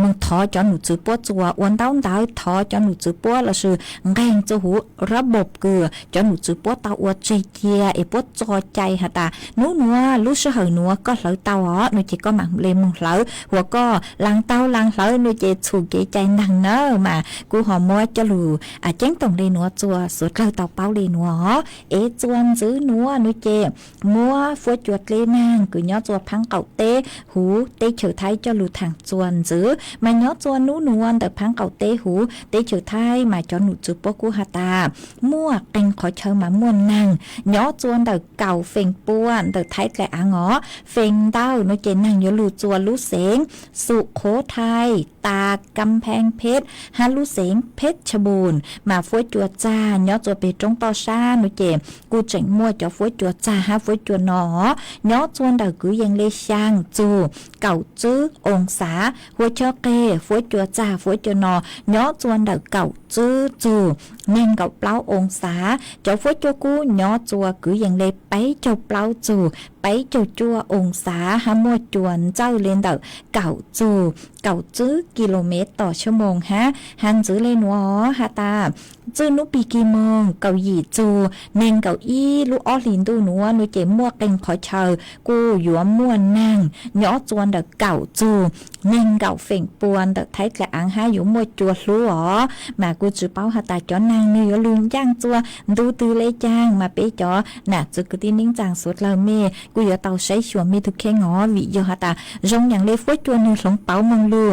moog thov cov num tswv puab txua ua ntaub ntawv, thov cov num tswv puab lossis nqeeg txua huv rab npom kws cov num tswv puab tau ua tseg cia es puab txo cai has tas nub nuav lub sij hawm nuav koj hlawv tau os no ces koj mam le moog hlawv. Huas koj laas taug laas hlawv no ces txhum kev cai ntaag na. Mas kuv ho muab coj lug ceeb toom le nuav txua suav dlawg tau paub le nuav os. Es txua ntxwv nuav no ces muab fuab cua dleb naag kws nyob txua phaab qaum teb huv teb chaws Thaib coj lug thaam txua ntxwv. Mas nyob txua nub nuav ntawm phaab qaum teb huv teb chaws Thaib mas cov num tswv puab kuj has tas muaj qee qhov chaw mas muaj naag nyob txua ntawm kaum feem pua ntawm Thaib dlaim aav os. Feem ntau no ces naag yuav lug txua lub xeev Xukhothai, tas Kamphaeng Pheb hab lub xeev Pheb Chabun. Mas fuab cua txag nyob txua peg roob toj sab no ces kuj tseem muaj cov fuab cua txag hab fuab cua no os. Nyob txua ntawm kwv yees le xyaa txug kaum tswb oo xav. Huab chob qeg fuab cua txag fuab cua no nyob txua ntawm kaum tswb txug neeg nkaum plaub oo xav. Cov fuab cua kub nyob txua kwv yees le peb caug plaub txug peb caug cuaj oo xav hab muaj cua ntxawj le ntawm kaum txug kaum tswb kilomev tom xuab moos hab. Has ntxwv le nuav os has tas txwj nub pig kig moog kaum yim txug neeg nkaum ib lub ob hlis ntuj nuav no ces muaj qee qhov chaw kuj yuav muaj naag nyob txua ntawm kaum txug neeg nkaum feem pua ntawm Thaib dlaim aav hab yuav muaj cua hlub os. Mas kuj tsi paub has tas cov naag nwg yuav lug ncaaj txua ntu twg le caag mas peb cov nam txwv kwv tij neej tsaa suav dlawg mej kuj yuav tau saib xyuas mej tug kheej os. Vim yog has tas zoo yaam le fuab cua nwg hloov pauv moog lug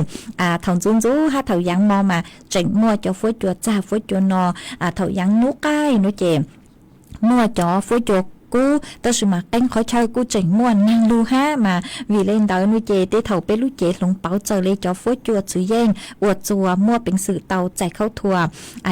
thaum ntxuv ntxuv hab thaum yaav mo mas tseem muaj cov fuab cua txag fuab cua no. Thaum yaav nub qaij no ces muaj cov fuab cua kub tab sis mas qee qhov chaw kuj tseem muaj naag lug hab. Mas vim le ntawd no ces tej thaum peb lub cev hloov pauv txawm le cov fuab cua txwv yeej ua txuas muaj peev xwm tau txais khaub thuas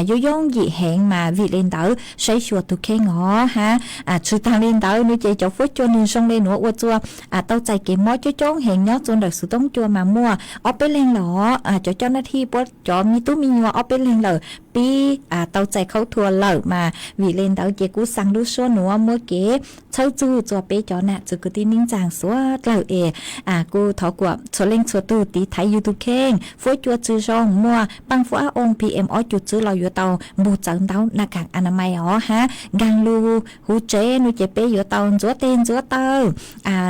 yooj yooj yim heev. Mas vim le ntawd saib xyuas tug kheej os hab. Tshwm taag le ntawd no ces cov fuab cua nwg zoo le nuav ua txuas tau txais kev mob coob coob heev nyob txua ntawm xuv toob cua mas muaj ob peb leeg lawm os. Cov coj naj thij puab cov me tub me nyuam ob peb leeg lawm pib tau txais khaub thuas lawm. Mas vim le ntawd ces kuj xaa lub suab nuav muab kev txhawb txug txua peb cov nam txwv kwv tij neej tsaa suav dlawg es kuj thov kuas txhua leej txhua tug tiv thaiv yug tug kheej. Fuab cua tsi zoo muaj paaj fuab ab oo P M ob cuj tswb los yuav tau npug txawv ntaub na kaag a na mai os hab. Nkaag lug huv tsev no ces peb yuav tau ntxuav teg ntxuav taw,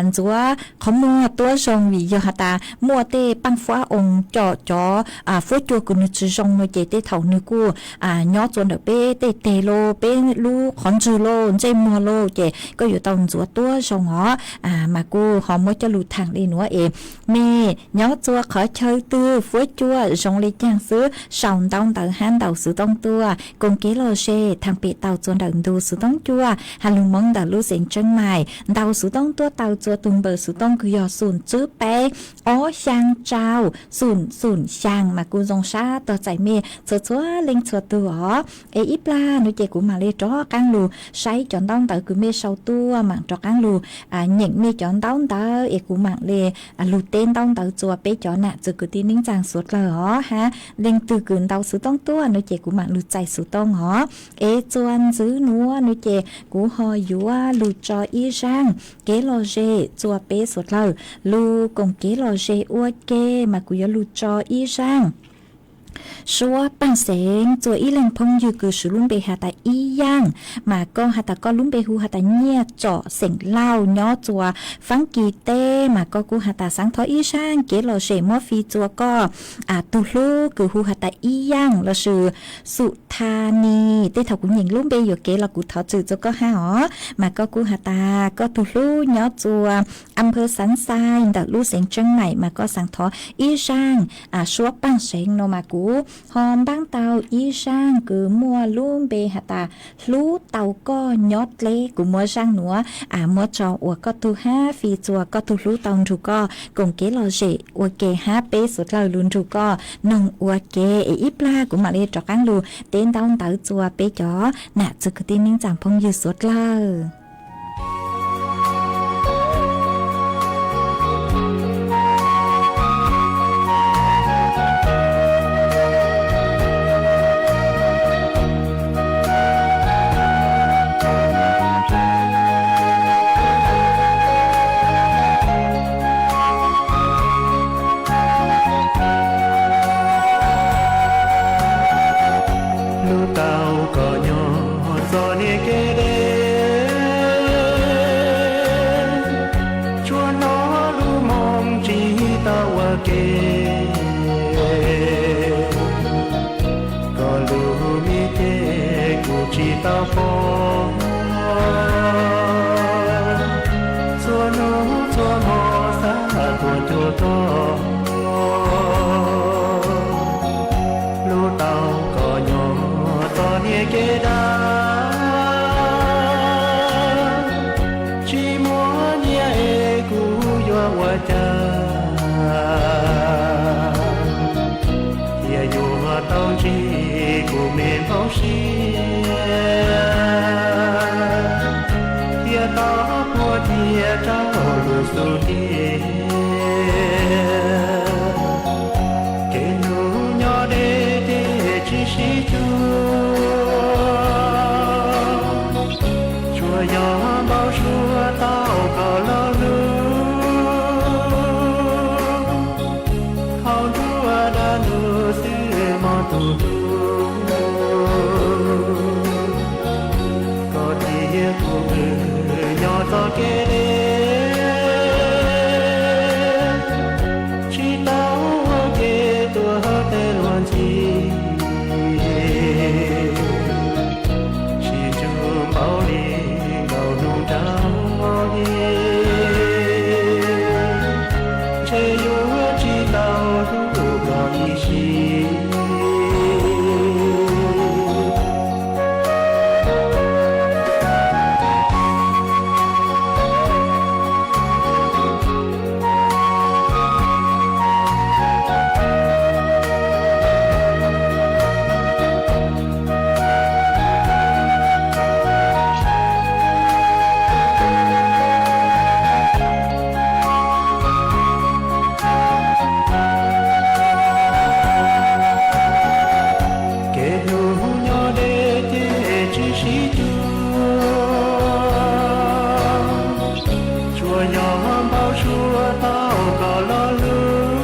ntxuav qhov muag tuab zoo vim yog has tas muaj tej paaj fuab ab oo coj cov fuab cua kws nwg tsi zoo no ces tej thaum nwg kuj nyob txua ntawm peb tej teg los peb lub qhov ntswg los ntsej muag los ces koj yuav tau ntxuav tuab zoo os. Mas kuj ho muab coj lug thaam le nuav es mej nyob txua qhov chaw twg fuab cua zoo le caag xwb sau ntaub ntawv hab ntaus xuv tooj tuaj koom kev lom zem thaam pem tau txua ntawm ntu xuv tooj cua has lug Moob ntawm lub xeev Tseeb Maim. Ntaus xuv tooj tuaj tau txua tug npawb xuv tooj kws yog xoom tswb peb ob xyaa tsau xoom xoom xyaa mas kuj zoo sab tog txais mej txhua txhua leej txhua tug os. Es ib plag no ces kuv maam le rov qaab lug saib cov ntaub ntawv kws mej sau tuaj, maam rov qaab lug nyeem mej cov ntaub ntawv es kuv maam le lug teb ntaub ntawv txua peb cov nam txwv kwv tij neej tsaa suav dlawg os hab. Leej twg kws ntaus xuv tooj tuaj no ces kuv maam lug txais xuv tooj os. Es txua ntxwv nuav no ces kuv ho yuav lug tso ib zaaj kev lom zem txua peb suav dlawg lug koom kev lom zem ua ke mas kuv yuav lug tso ib zaaj suab paaj xeev txua ib leeg phooj ywg kws swv lub npe has tas Ib Yaaj. Mas koj has tas koj lub npe hu has tas Nyiaj Tsom xeem Lauj nyob txua Faab Kis teb mas koj kuj has tas xaav thov ib zaaj kev lom zem muab fij txua koj tug hlub kws hu has tas Ib Yaaj lossis Xum Tha Nis. Tej thaum kuv nyeem lub npe yuam kev los kuv thov txwm txua koj hab os. Mas koj kuj has tas koj tug hlub nyob txua Amphawv Xaav Xais ntawm lub xeev Tseeb Maim mas koj xaav thov ib zaaj suab paaj xeev no mas Kuv ho npaab tau ib zaaj kws muaj lub npe has tas hlub tau koj nyob dleb. Kuv muab zaaj nuav muab tso ua koj tug hab fij txua koj tug hlub tau nrug koj koom kev lom zem ua ke hab peb suav dlawg lug nrug koj noog ua ke. Es ib plag kuv mam li rov qaab lug teb ntaub ntawv txua peb cov nam txiv kwv tij neej tsaa phooj ywg suav dlawg. Hlub tau koj nyob txoj niag kev deb, tsuas hnov lub moo tsis tau ua ke. Koj lub me cev kuv tsis tau pom, txhua hnub txhua hmo xav tuaj cuag koj. Hlub tau koj nyob txoj niag kev dab, tsis muaj nyiaj es kuv yuav ua cas thiaj yuav tau ntsib kuv me npau siab, thiaj tau puag thiaj rau lub xub ntiag. Kev hlub nyob deb ces tsis sib cuag, tsuas yog npau suav tau koj lo lus, thaum nruab dab ntug xwb mob tus hlub. Koj thiab kuv nyob txoj kev deb, tsis tau ua ke tuag tej luag ntxhi, tsis ntsug npaum li nkaus hnub nraug li, ntshe yuav tsis tau hlub koj ib sim. Kev hlub nyob deb ces tsis sib cuag, tsuas yog npau suav tau koj lo lus,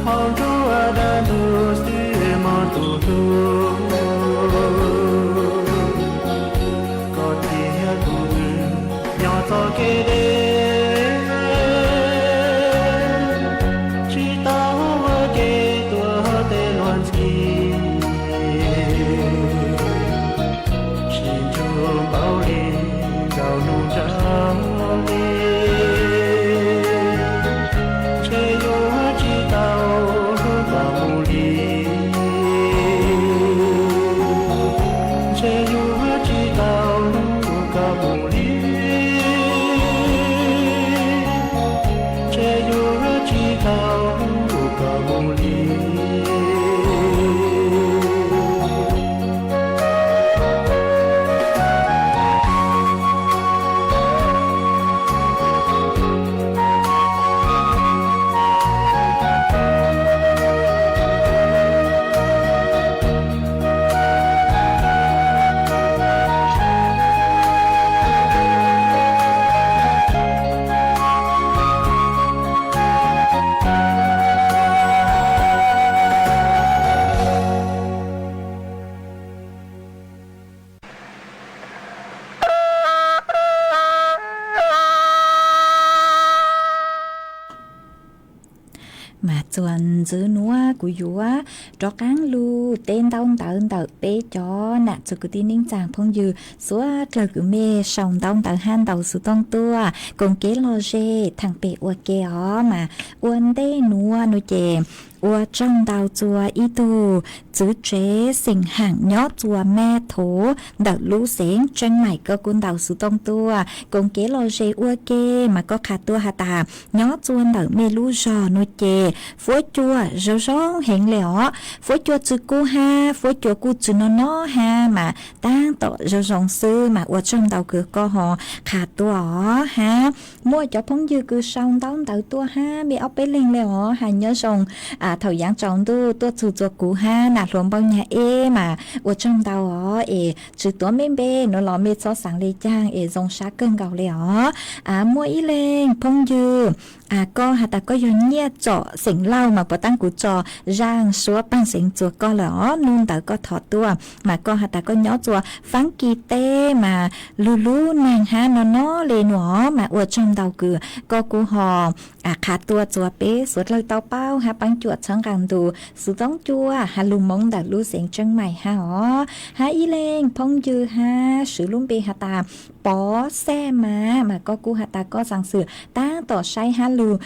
thaum nruab dab ntug xwb mob tus hlub. Koj thiab kuv nyob txoj kev deb, tsis tau ua ke tuag tej luag ntxhi, tsis ntsug npaum li nkaus hnub nraug li, ntshe yuav tsis tau hlub koj mus li, ntshe yuav tsis tau hlub koj mus li. Txuas ntxwv nuav kuv yuav rov qaab lug teb ntaub ntawv ntawm peb cov nam txiv kwv tij neej tsaa phooj ywg suav dlawg kws mej sau ntaub ntawv hab ntaus xuv tooj tuaj koom kev lom zem thaam pem ua ke os. Mas ua ntej nuav nuav ces ua tsaug ntau txua ib tug txiv tsev xeem Haam nyob txua Mab Thov ntawm lub xeev Tseeb Maim, koj kuj ntaus xuv tooj tuaj koom kev lom zem ua ke, mas koj qha tuaj has tas nyob txua ntawm mej lub zog nuav ces fuab cua zoo zoo heev le os. Fuab cua tsi kub hab fuab cua kuj tsi no no hab, mas taab tom zoo zoo xwb, mas ua tsaug ntau kws koj ho qha tuaj os hab. Muaj cov phooj ywg kws sau ntaub ntawv tuaj hab, mej ob peb leeg le os, has nyob zoo thaum yaav tsaus ntuj tuaj txug txua kuv hab nam hluas npauj nyag eb, mas ua tsaug ntau os. Es tsi tuav mej npe nuav los mej txhob xaav le caag es zoo sab kawg nkaus le os. Muaj ib leeg phooj ywg koj has tas koj yog Nyiaj Tsom xeem Lauj, mas puav taab kuv tso zaaj suab paag xeev txua koj lawm os. Nub ntawd koj thov tuaj, mas koj has tas koj nyob txua Faab Kis teb, mas lug lub neeg hab no no le nuav, mas ua tsaug ntau kws koj kuj ho qha tuaj txua peb suav dlawg tau paub hab paab cuam txhawb nqaa ntu xuv toob cua has lug Moob ntawm lub xeev Tseeb Maim hab os. Hab ib leeg phooj ywg hab swv lub npe has tas Pov Xaj Mas, mas koj kuj has tas koj xaav xwm taab tom saib hab lug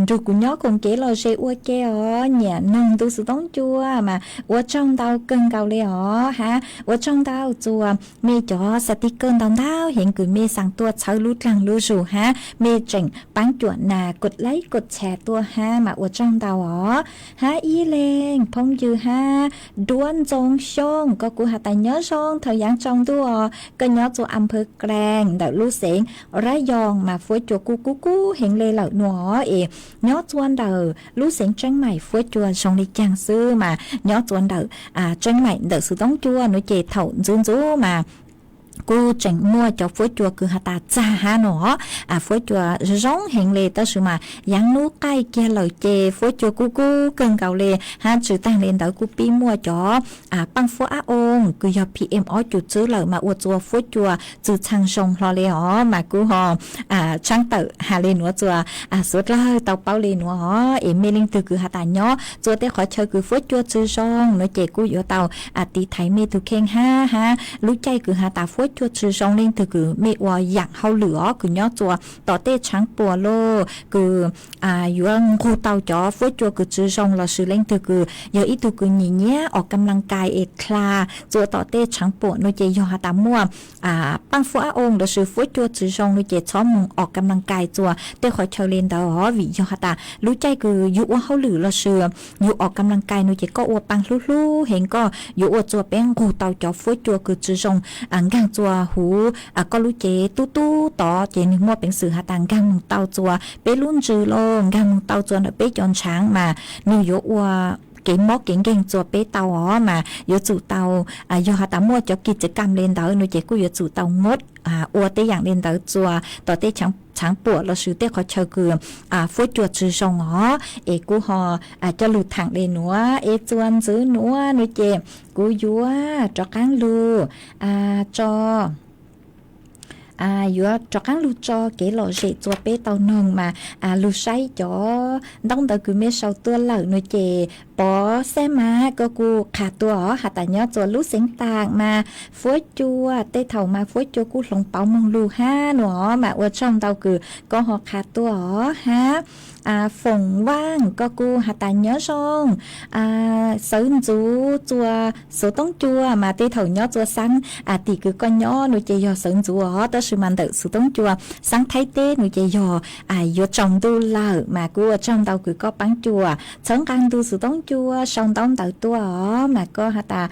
nrug kuv nyob koom kev lom zem ua ke os, nyiam noog ntu xuv toob cua, mas ua tsaug ntau kawg nkaus le os hab. Ua tsaug ntau txua mej cov xav tiv kawj ntau ntau heev kws mej xaav tuaj txhawb lub dlaag lub zug hab mej tseem paab cuam nas kod laib kod tshas tuaj hab, mas ua tsaug ntau os. Hab ib leeg phooj ywg hab Duab Ntxoo Xyooj, koj kuj has tas nyob zoo thaum yaav tsaus ntuj os, koj nyob txua Amphawv Klaas ntawm lub xeev Rab Yoo, mas fuab cua kuj kub kub heev le lawm nuav es nyob txua ntawm lub xeev Tseeb Maim fuab cua zoo le caag xwb, mas nyob txua ntawm Tseeb Maim ntawm xuv toob cua nuav ces thaum ntxuv ntxuv mas kuj tseem muaj cov fuab cua kws has tas txag hab nuav, fuab cua zoo heev le, tab sis mas yaav nub qaij kiag lawm ces fuab cua kuj kub kawg nkaus le hab. Tsi taag le ntawd kuj pib muaj cov paaj fuab ab oo kws yog P M ob cum tswb lawm mas ua txua fuab cua tsi txhaj zoo hlo le os, mas kuj ho tshaab tawm has le nuav txua suav dlawg tau paub le nuav os. Es mej leej twg kws has tas nyob txua tej qhov chaw kws fuab cua tsi zoo nuav ces kuj yuav tau tiv thaiv mej tug kheej hab, hab lub caij kws has tas fuab cua tsi zoo leej twg kws mej ua yaam hauj lwm os kws nyob txua tom tej tshaav puam lug kws yuav nqug tau cov fuab cua kws tsi zoo lossis leej twg kws yog ib tug kws nyiam nyiam ua kam laas kais es dlha txua tom tej tshaav puam nuav ces yog has tas muaj paaj fuab ab oo lossis fuab cua tsi zoo nuav ces txhob moog ua kam laas kais txua tej qhov chaw le ntawd os, vim yog has tas lub caij kws yug ua hauj lwm lossis yug ua kam laas kais nuav ces koj ua paaj hlub hlub heev koj yuav ua txua peb nqug tau cov fuab cua kws tsi zoo nkaag txua huv koj lub cev tub tub tod ces nwg muaj peev xwm has tas nkaag moog tau txua peb lub ntsws los nkaag moog tau txua ntawm peb cov ntshaav mas nwg yuav ua kev mob kev nkeeg txua peb tau os, mas yuav tsum tau yog has tas muaj cov kis txiv kam le ntawd nuav ces kuj yuav tsum tau nyob ua tej yaam le ntawd txua tom tej tshaav puam lossis tej qhov chaw kws fuab cua tsi zoo os. Es kuj ho coj lug thaam le nuav es txua ntxwv nuav nuav ces kuv yuav rov qaab lug tso yuav rov qaab lug tso kev lom zem txua peb tau noog mas lug saib cov ntaub ntawv kws mej sau tuaj lawm nuav ces Pov Xaj Mas koj kuj qha tuaj os has tas nyob txua lub xeev Taam mas fuab cua tej thaum mas fuab cua kuj hloov pauv moog lug hab nuav os, mas ua tsaug ntau kws koj ho qha tuaj os hab. Foom Vaaj koj kuj has tas nyob zoo Xawv Ntxuv txua Xuv Toob Cua mas tej thaum nyob txua xaab tim kws koj nyob nuav ces yog Xawv Ntxuv os, tab sis mas ntawm Xuv Toob Cua xaab Thaib teb nuav ces yog yuav tsaus ntuj lawm, mas kuj ua tsaug ntau kws koj paab cua txhawb nqaa ntu Xuv Toob Cua sau ntaub ntawv tuaj os, mas koj has tas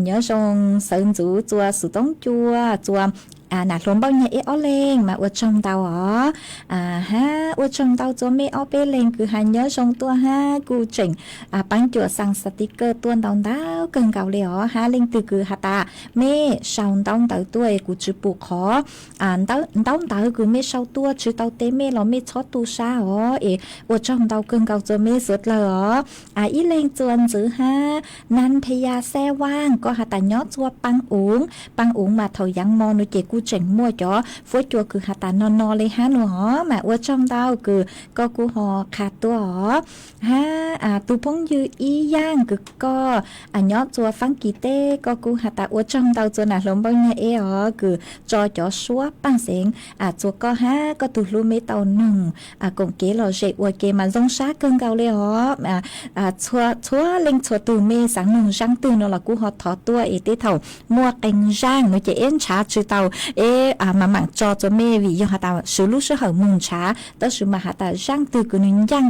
nyob zoo Xawv Ntxuv txua Xuv Toob Cua txua nam hluas npauj nyag eb ob leeg mas ua tsaug ntau os. Hab ua tsaug ntau txua mej ob peb leeg kws has nyob zoo tuaj hab kuj tseem paab cua xaa xav tiv kawj tuaj ntau ntau kawg nkaus le os, hab leej twg kws has tas mej sau ntaub ntawv tuaj es kuv tsi pum qhov ntaub ntawv kws mej sau tuaj tsi tau teb mej los mej txhob tu sab os, es ua tsaug ntau kawg nkaus txua mej suav dlawg os. Ib leeg txua ntxwv hab Nanthayaxaevaaj koj has tas nyob txua Paab Uv, Paab Uv mas thaum yaav mo nuav ces kuj tseem muaj cov fuab cua kws has tas no no le hab nua os, mas ua tsaug ntau kws koj kuj ho qha tuaj os. Hab tus phooj ywg Ib Yaaj kws koj nyob txua Faab Kis teb, koj kuj has tas ua tsaug ntau txua nam hluas Npauj Nyag Eb os kws tso cov suab paaj xeev txua koj hab koj tug hlub meb tau noog koom kev lom zem ua ke mas zoo sab kawg nkaus le os. Txhua leej txhua tug mej xaav noog zaaj twg no los kuj ho thov tuaj es tej thaum muaj qee zaaj no ces eb nrhav tsi tau, eb maam maam tso txua mej vim yog has tas swv lub sij hawm moog nrhav, tab sis mas has tas zaaj twg kws nwg ncaaj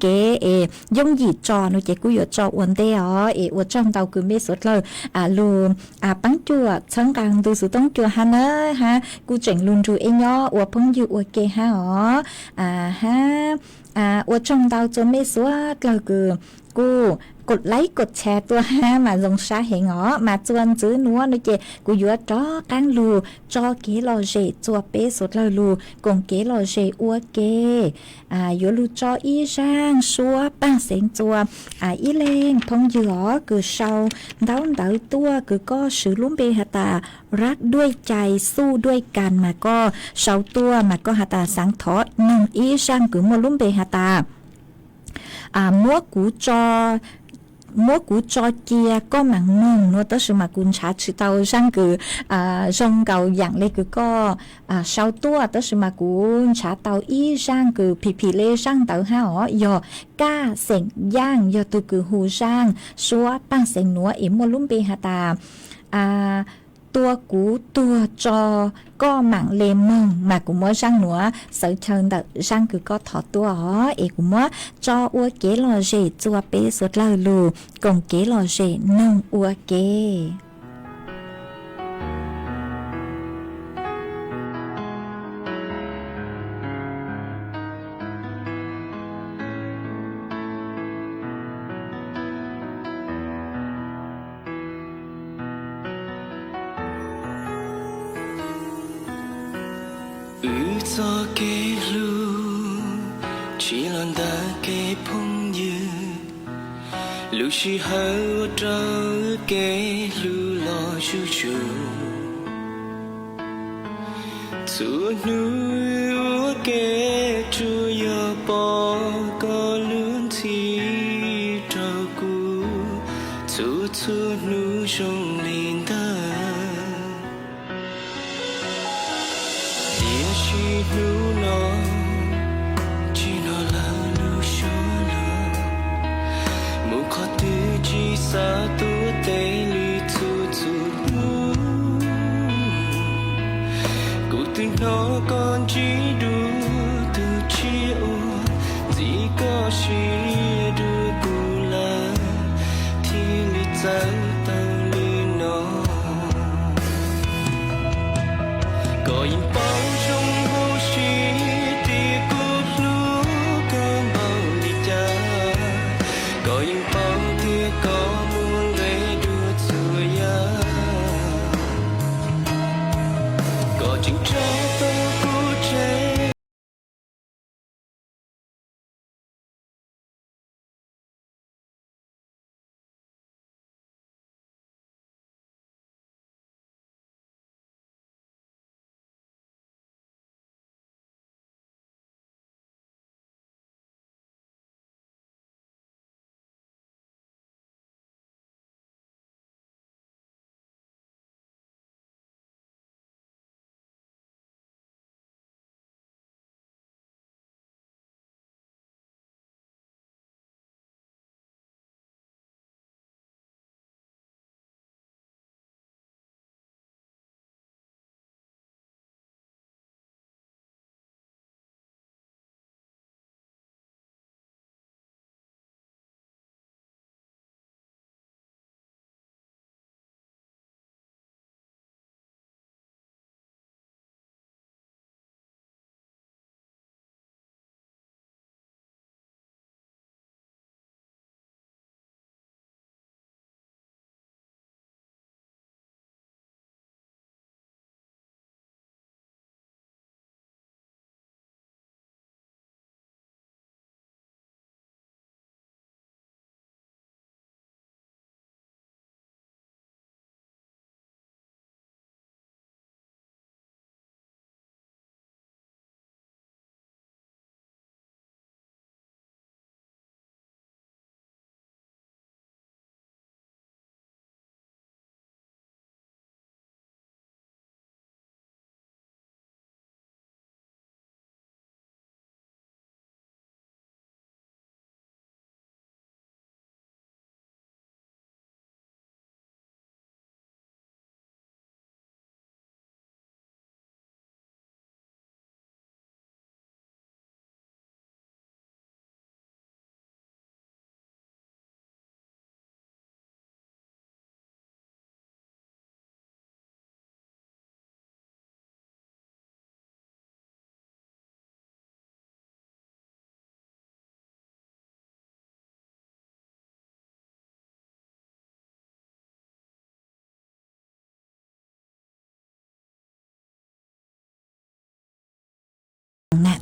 kev es yooj yim tso no ces kuj yuav tso ua ntej os. Es ua tsaug ntau kws mej suav dlawg lug paab cuam txhawb nqaa ntug xuv toob cua hab na, hab kuj tseem lug nrug eb nyob ua phooj ywg ua ke hab os. Hab ua tsaug ntau txua mej suav dlawg kws kuj kod like kod share tuaj hab mas zoo sab heev os. Mas txua ntxiv nuav no ces kuv yuav rov qaab lug tso kev lom zem txua peb suav dlawg lug koom kev lom zem ua ke. Yuav lug tso ib zaaj suab paaj xeev txua ib leeg phooj ywg os kws sau ntaub ntawv tuaj kws koj swv lub npe has tas rab duaj cai xuj duaj kas mas koj sau tuaj mas koj has tas xaav thov noog ib zaaj kws muaj lub npe has tas muab kuv tso cia koj maam noog nuav, tab sis mas kuv nrhav tsi tau zaaj kws zoo nkaus yaam le kws koj sau tuaj, tab sis mas kuv nrhav tau ib zaaj kws phim phim le zaaj ntawd hab os, yog Kaj xeem Yaaj yog tug kws hu zaaj suab paaj xeev nuav es muaj lub npe has tas tua kuv tuag tso koj maam le moog, mas kuv muab zaaj nuav xawv chaw ntawm zaaj kws koj thov tuaj os. Es kuv muab tso ua kev lom zem txua peb suav dlawg lug koom kev lom zem noog ua ke. Wb txoj kev hlub tsis los ntawm kev phooj ywg, lub sij hawm ua rau wb kev hlub los zuj zus. Txhua hnub ua ke tsuas yog pom koj lub ntxhi rau kuv, txhua txhua hnub zoo li ntawd. Tiam sis hnub no tsis hnov lawv lub suab lug, mus qhov twg tsis xav tuaj teb li txhua txhua hnub. Kuv twb hnov koj ntsib dua tus tshiab uas ntxim koj siab dua kuv lawm, thiaj li txawv tau li no. Koj yeej paub zoo huv si tias kuv hlub koj npaum li cas. Koj yeej paub tias koj muaj nqe dua txhua yam. Koj tseem tso tau kuv tseg.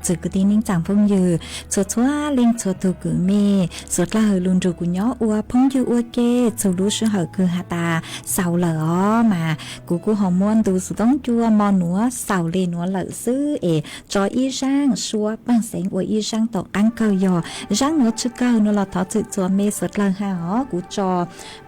Txhua kwv tij neej tsaa phooj ywg, txhua txhua leej txhua tug kwv mej, suav dlawg lug nrug kuv nyob ua phooj ywg ua ke txug lub sij hawm kws has tas xaus lawm os. Mas kuv kuj ho muab ntu xov tooj cua mos nuav xaus le nuav lawm xwb es tso ib zaaj suab paaj xeev ua ib zaaj tom qaab kawg. Yog zaaj nuav tsi kawg nua los thov txim txuas mej suav dlawg hab os. Kuv tso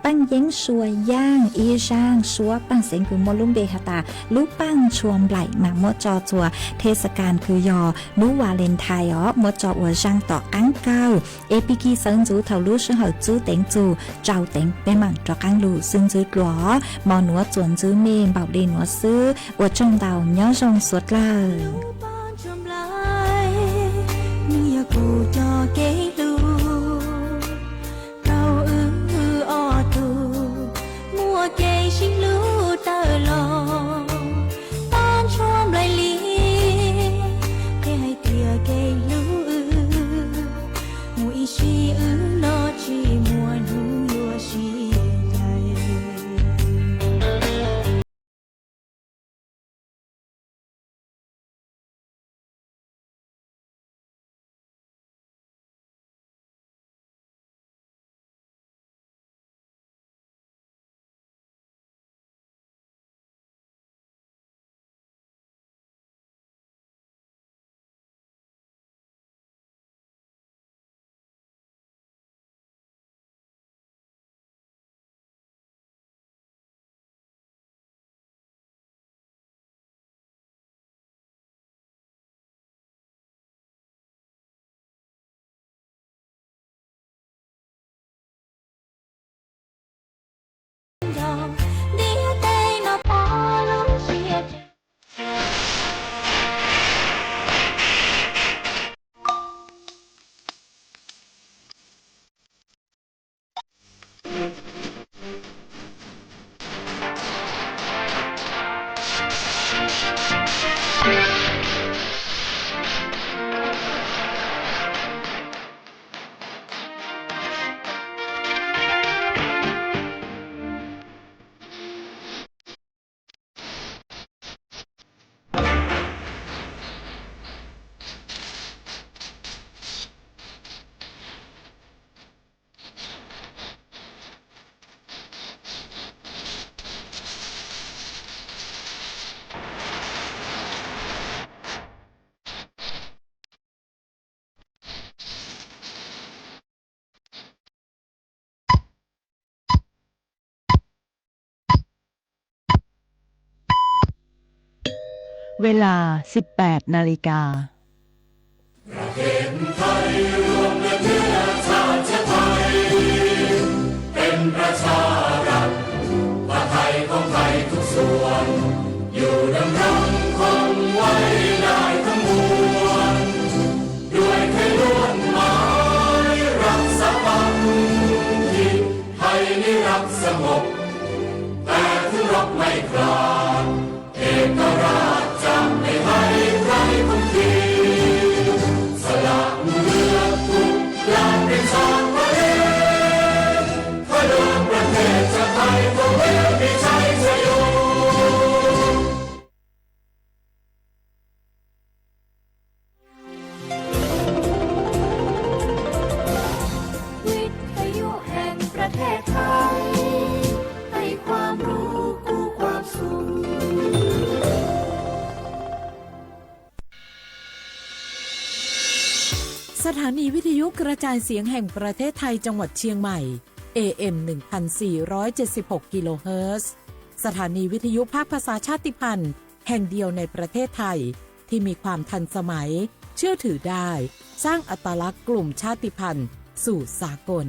paaj yeeb sua yaaj ib zaaj suab paaj xeev kws muaj lub npe has tas lub paaj tshua nplaim mas muab tso txuas thej sa kas kws yog lub Valentine os, muab tso ua zaaj tom qaab kawg. Es pig kig sawv ntxuv thaum lub sij hawm tsub teev txug tsau teev peb maam rov qaab lug xwb ntxwb dlua. Mos nuav txuas ntxwv mej npaum le nuav xwb. Ua tsaug ntau, nyob zoo suav dlawg. Rau wb ob tug muaj kev sib hlub tawm los, paaj tshua nplaim li, qhia hais tias kev hlub wb mus ib sim wb no tsis muaj hnub yuav sib ncaim.เวลา สิบแปดนาฬิกา ประเทศไทยรวมเลือดเนื้อชาติไทย เป็นประชารัฐ ผ้าไทยของไทยทุกส่วน อยู่ดำรงคงไว้ได้ทั้งมวล ด้วยไทยล้วนหมายรักษาความคิด ไทยนี้รักสงบ แต่ถึงรบไม่กล้า เอกราชจะไม่ให้ใครคุมขีด สละเลือดทุกอย่างเป็นชาติทะเล เพื่อดวงประเทศชาติไทยของเรามีชัยชโย วิทยุแห่งประเทศไทย ให้ความรู้คู่ความสุข สถานีวิทยุกระจายเสียงแห่งประเทศไทยจังหวัดเชียงใหม่ เอ เอ็ม หนึ่งพันสี่ร้อยเจ็ดสิบหก กิโลเฮิรตซ์ สถานีวิทยุภาคภาษาชาติพันธุ์แห่งเดียวในประเทศไทย ที่มีความทันสมัย เชื่อถือได้ สร้างอัตลักษณ์กลุ่มชาติพันธุ์สู่สากล